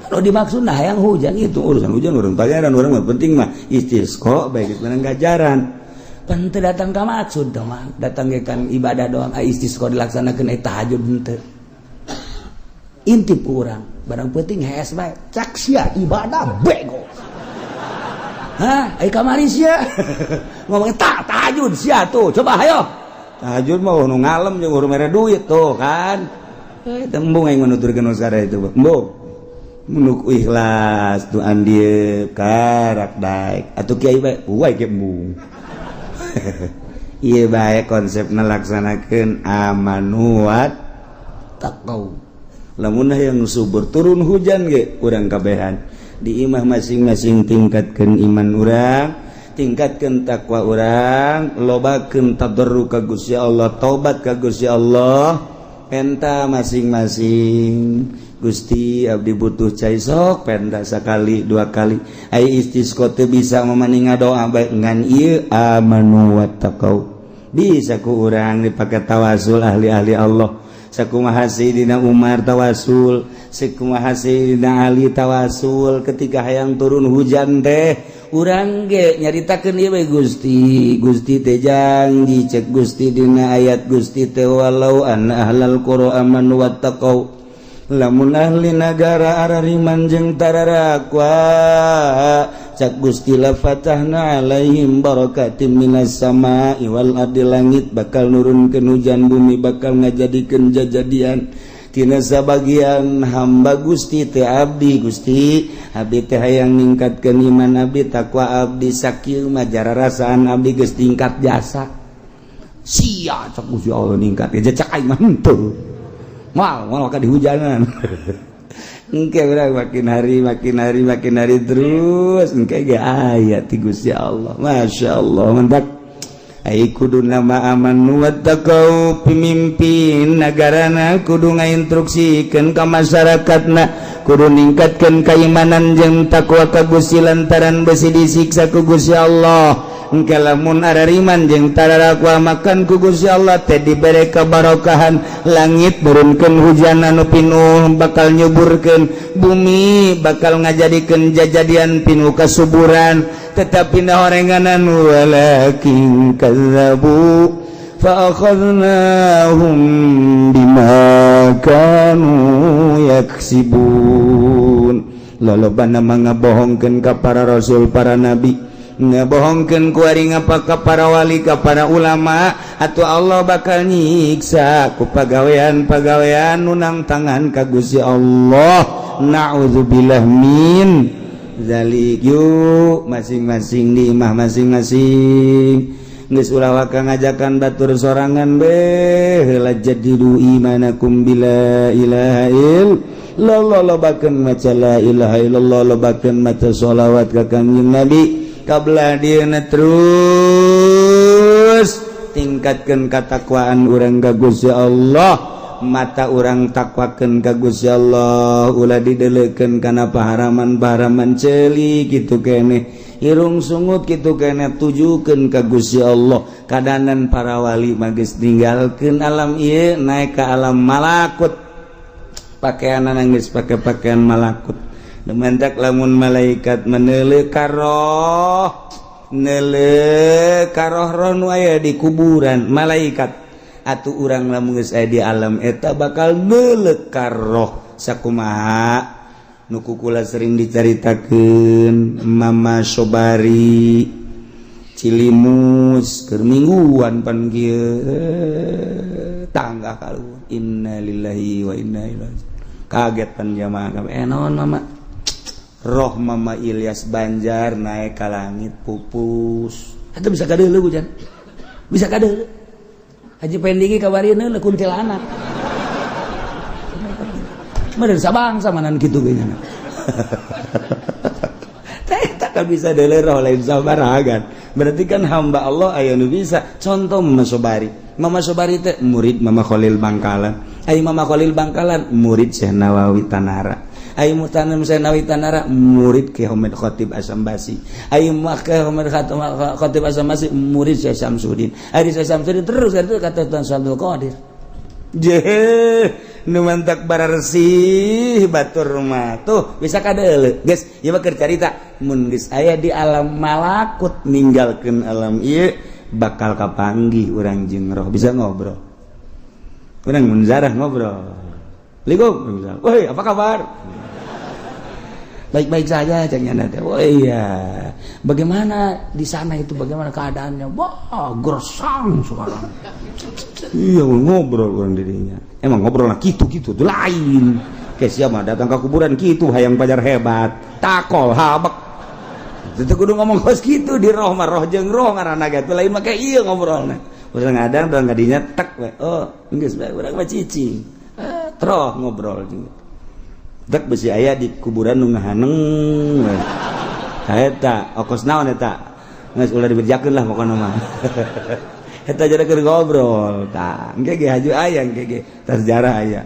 Kalau dimaksud nah yang hujan itu urusan hujan urang bayaran urang mah, penting mah istisqa baik menang gajaran. Pan teu datang ka maksud teh mah, datang ge kan ibadah doang, ah, istisqa dilaksanakeun eh tahajud henteu. Intip urang, barang penting hees bae. Cak sia ibadah bego. Hah, ai kamari sia ngomong tak tahajud sia tuh, coba ayo. Tahajud mah nu ngalem jeung urang mere duit tuh kan. Eh, tembung aing menuturkeun nu itu. Embung. Menuk ikhlas tuh andi karak daek atuh kiai bae uai ke embung. Ieu bae konsep ngelaksanakeun amanu wattaqau. Lamun yang subur turun hujan ge urang kabehan di imah masing-masing tingkatkan iman urang, tingkatkan takwa urang, lobakeun tadarru ka Gusti Allah, taubat ka Gusti Allah, penta masing-masing. "Gusti, abdi butuh cai," sok penta sekali dua kali. Ai istisqa teu bisa memaning doa bae, ngan ieu amanu wattaqau bisa ku urang dipakai tawasul ahli-ahli Allah. Sakumaha Sayyidina Umar tawasul, sakumaha Sayyidina Ali tawasul ketika hayang turun hujan teh. Urang ge nyaritakeun ieu we, Gusti, Gusti teh janji, cek Gusti dina ayat Gusti teh, walau anna ahlal qura amanu wattaqau, lamun ahli nagara arariman jeung tararakwa, cak Gusti, la fatahna alaihim barakatim minas sama'i wal ardi, langit bakal nurunkeun hujan, bumi bakal ngajadikeun jajadian tina sabagian hamba Gusti teh. Abdi, Gusti, abdi teh hayang ningkatkeun iman abdi, takwa abdi, sakieu mah jararasaan abdi geus tingkat jasa sia. Cak Gusti Allah ningkat ya, cak aing mah henteu, moal moal ka dihujanan. Engke urang makin hari makin hari makin hari terus engke ge aya ti Gusti Allah. Masya Allah, mantap. Ai kudu nama amanu wattaqau, pemimpin negarana kudu ngainstruksikeun ka masyarakatna kudu ningkatkeun keimanan jeung takwa ka Gusti, lantaran besi disiksa ku Gusti Allah. Engke lamun arariman jeung tararakwa, makan ku Gusti Allah teh dibere kebarokahan, langit nurunkeun hujan anu pinuh bakal nyuburkeun bumi, bakal ngajadikeun jajadian pinuh kasuburan. Tetapi na orenganan, walakin kazzabu fa akhadnahum bima kanu yaksibun. Lolobana mah ngabohongkeun ka para rasul, para nabi, ngebohongkeun kuari ngapa ka para wali, ka para ulama, atau Allah bakal nyiksa ku pagawean-pagawean nunang tangan ka Gusti Allah. Na'udzubillah min zalik. Yuk, masing-masing di imah masing-masing. Geus ulah waka ngajakan batur sorangan be heula, jadidu imanakum bila ilaha illallah. Lobakeun maca la ilaha illallah, lobakeun maca sholawat ka Kangjeng Nabi kabla dieuna. Terus tingkatkeun katakwaan urang ka Gusti Allah, mata urang takwakeun ka Gusti Allah, ulah didelekeun kana paharaman-paharaman. Ceuli kitu keneh, irung sungut kitu keneh, tujukeun ka Gusti Allah. Kadanan para wali mah geus ninggalkeun alam ieu, naik ke alam malakut, pakaian geus pake pakaian malakut. Mantak lamun malaikat meneuleuh karoh, neuleuh karoh roh nu aya di kuburan malaikat, atuh urang lamun geus aya di alam eta bakal neuleuh karoh. Sakumaha nu ku kula sering dicaritakeun Mama Sobari Cilimus keur mingguan pan kieu, tangga kaluhur, innalillahi wa inna ilaihi. Kaget pan jamaah kabeh. Eh, naon, Mama? Roh Mama Ilyas Banjar naik ke langit, pupus. Itu bisa kadeuleu, hujan bisa kadeuleu. Haji Pendingi kabarieun neuleuh kuntilanak. Meureun sabangsa manan kitu ge nya. Tak bisa deuleu roh lain sabaragan. Berarti kan hamba Allah aya nu bisa. Contoh Mama Sobari. Mama Sobari teh murid Mama Khalil Bangkalan. Ai Mama Khalil Bangkalan murid Syekh Nawawi Tanara. Ai mutanam Syekh Nawawi Tanara murid Ki Hamid Khatib Asambasi. Ai Ki Hamid Khatib Asambasi murid Syekh Samsudin. Ai Syekh Samsudin terus itu kata Tuan Abdul Qadir. Je nu mantak bararsih batur mah tuh bisa kadeuleu. Geus, ieu mah keur carita mun geus aya di alam malakut, ninggalkeun alam ieu, bakal kapanggih urang jeung roh, bisa ngobrol. Urang mun zarah ngobrol. Assalamualaikum. Woi, apa kabar? Baik-baik saja, cek teh. Oh iya. Bagaimana di sana itu, bagaimana keadaannya? Wah, gersang sekarang. Iya, ngobrol orang dirinya. Emang ngobrol lah gitu-gitu tuh lain. Kayak siapa datang ke kuburan gitu hayang pajar hebat. Takol habek. Itu kudu ngomong kos gitu di roh mah, roh jeung roh ngaranna ge lain make ieu ngobrolna. Urang ngadang dan ngadinya tek we. Oh, geus bae urang mah cicing. Eh, troh ngobrol jeung. Tek besi aya di kuburan nu ngahaneng. Eta okos naon eta? Geus ulah dibejakeun lah pokona mah. Eta jadi keur ngobrol. Tah, engke ge haju aya, engke ge sejarah aya.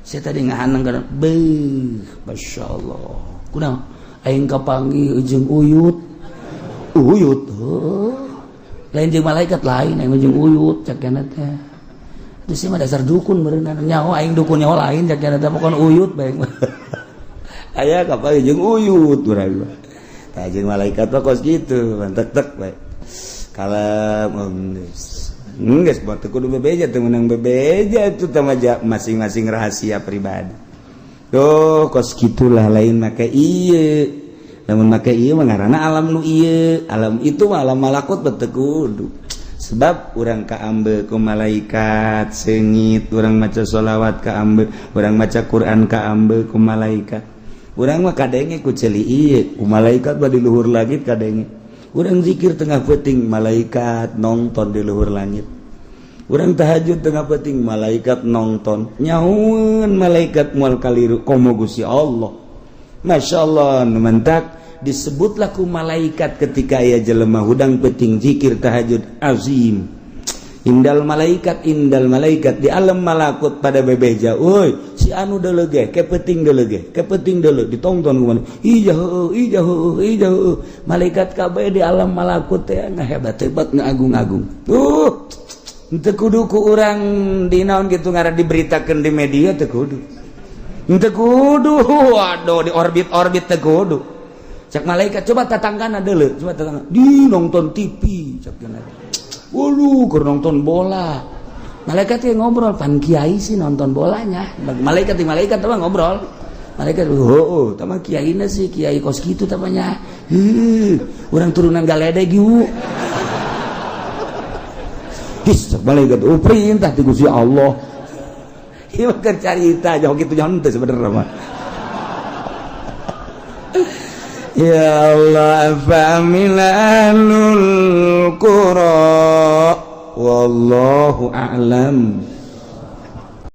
Saya tadi ngahaneng kana beuh, masyaallah. Kunaon? Aing kapanggih jeung uyut. Uyut heuh. Lain jeung malaikat, lain, aing jeung uyut cek kana teh. Terus mah dasar dukun berenang nyaho aing dukun nyaho lain cek kana teh, pokon uyut bae. Aya kapanggih jeung uyut urang mah. Tah, jeung malaikat mah kos kitu, mantek tek bae. Kalem geus, buat teu kudu bebeja, teu meunang bebeja itu teh masing-masing rahasia pribadi. Tuh kos gitulah, lain make ieu. Lamun make ieu mah ngaranna alam nu ieu, alam itu mah alam malakut teu kudu. Sebab urang kaambe ku malaikat seungit, urang maca sholawat kaambe, urang maca Quran kaambe ku malaikat. Urang mah kadenge ku ceuli ieu, ku malaikat mah di luhur langit kadenge. Urang zikir tengah peuting, malaikat nonton di luhur langit. Urang tahajud tengah peuting, malaikat nonton. Nyahueun malaikat moal kaliru komo Gusti Allah. Masya Allah, nu mantak disebutlah ku malaikat ketika aya jelema hudang peuting zikir tahajud, azim indal malaikat, indal malaikat di alam malakut pada bebeja, woi, si anu deuleu ge ke peuting deuleu ge ke peuting deuleu, ditonton ku mana, iya heueuh, iya heueuh, iya heueuh. Malaikat kabeh di alam malakut teh ngahebat-hebat, ngaagung-agung. Tuh teu kudu ku urang di naon gitu ngaran diberitakeun di media, teu kudu, teu kudu. Waduh, di orbit-orbit teu kudu. Cek malaikat, coba tatanggana deuleu, coba tetangga di nonton TV, cek. Waduh, keur nonton bola. Malaikat yang ngobrol, pan kiai sih nonton bolanya. Malaikat di malaikat apa ngobrol. Malaikat, oh, tama kiai sih, kiai kos gitu tamanya. Heuh, urang turunan galedeg yuk. His, malaikat, oh perintah ti Gusti Allah. Ieu mah keur carita jauh gitu, jangan teu sebenarnya mah. Ya Allah, أفأمن أهل القرى. والله أعلم.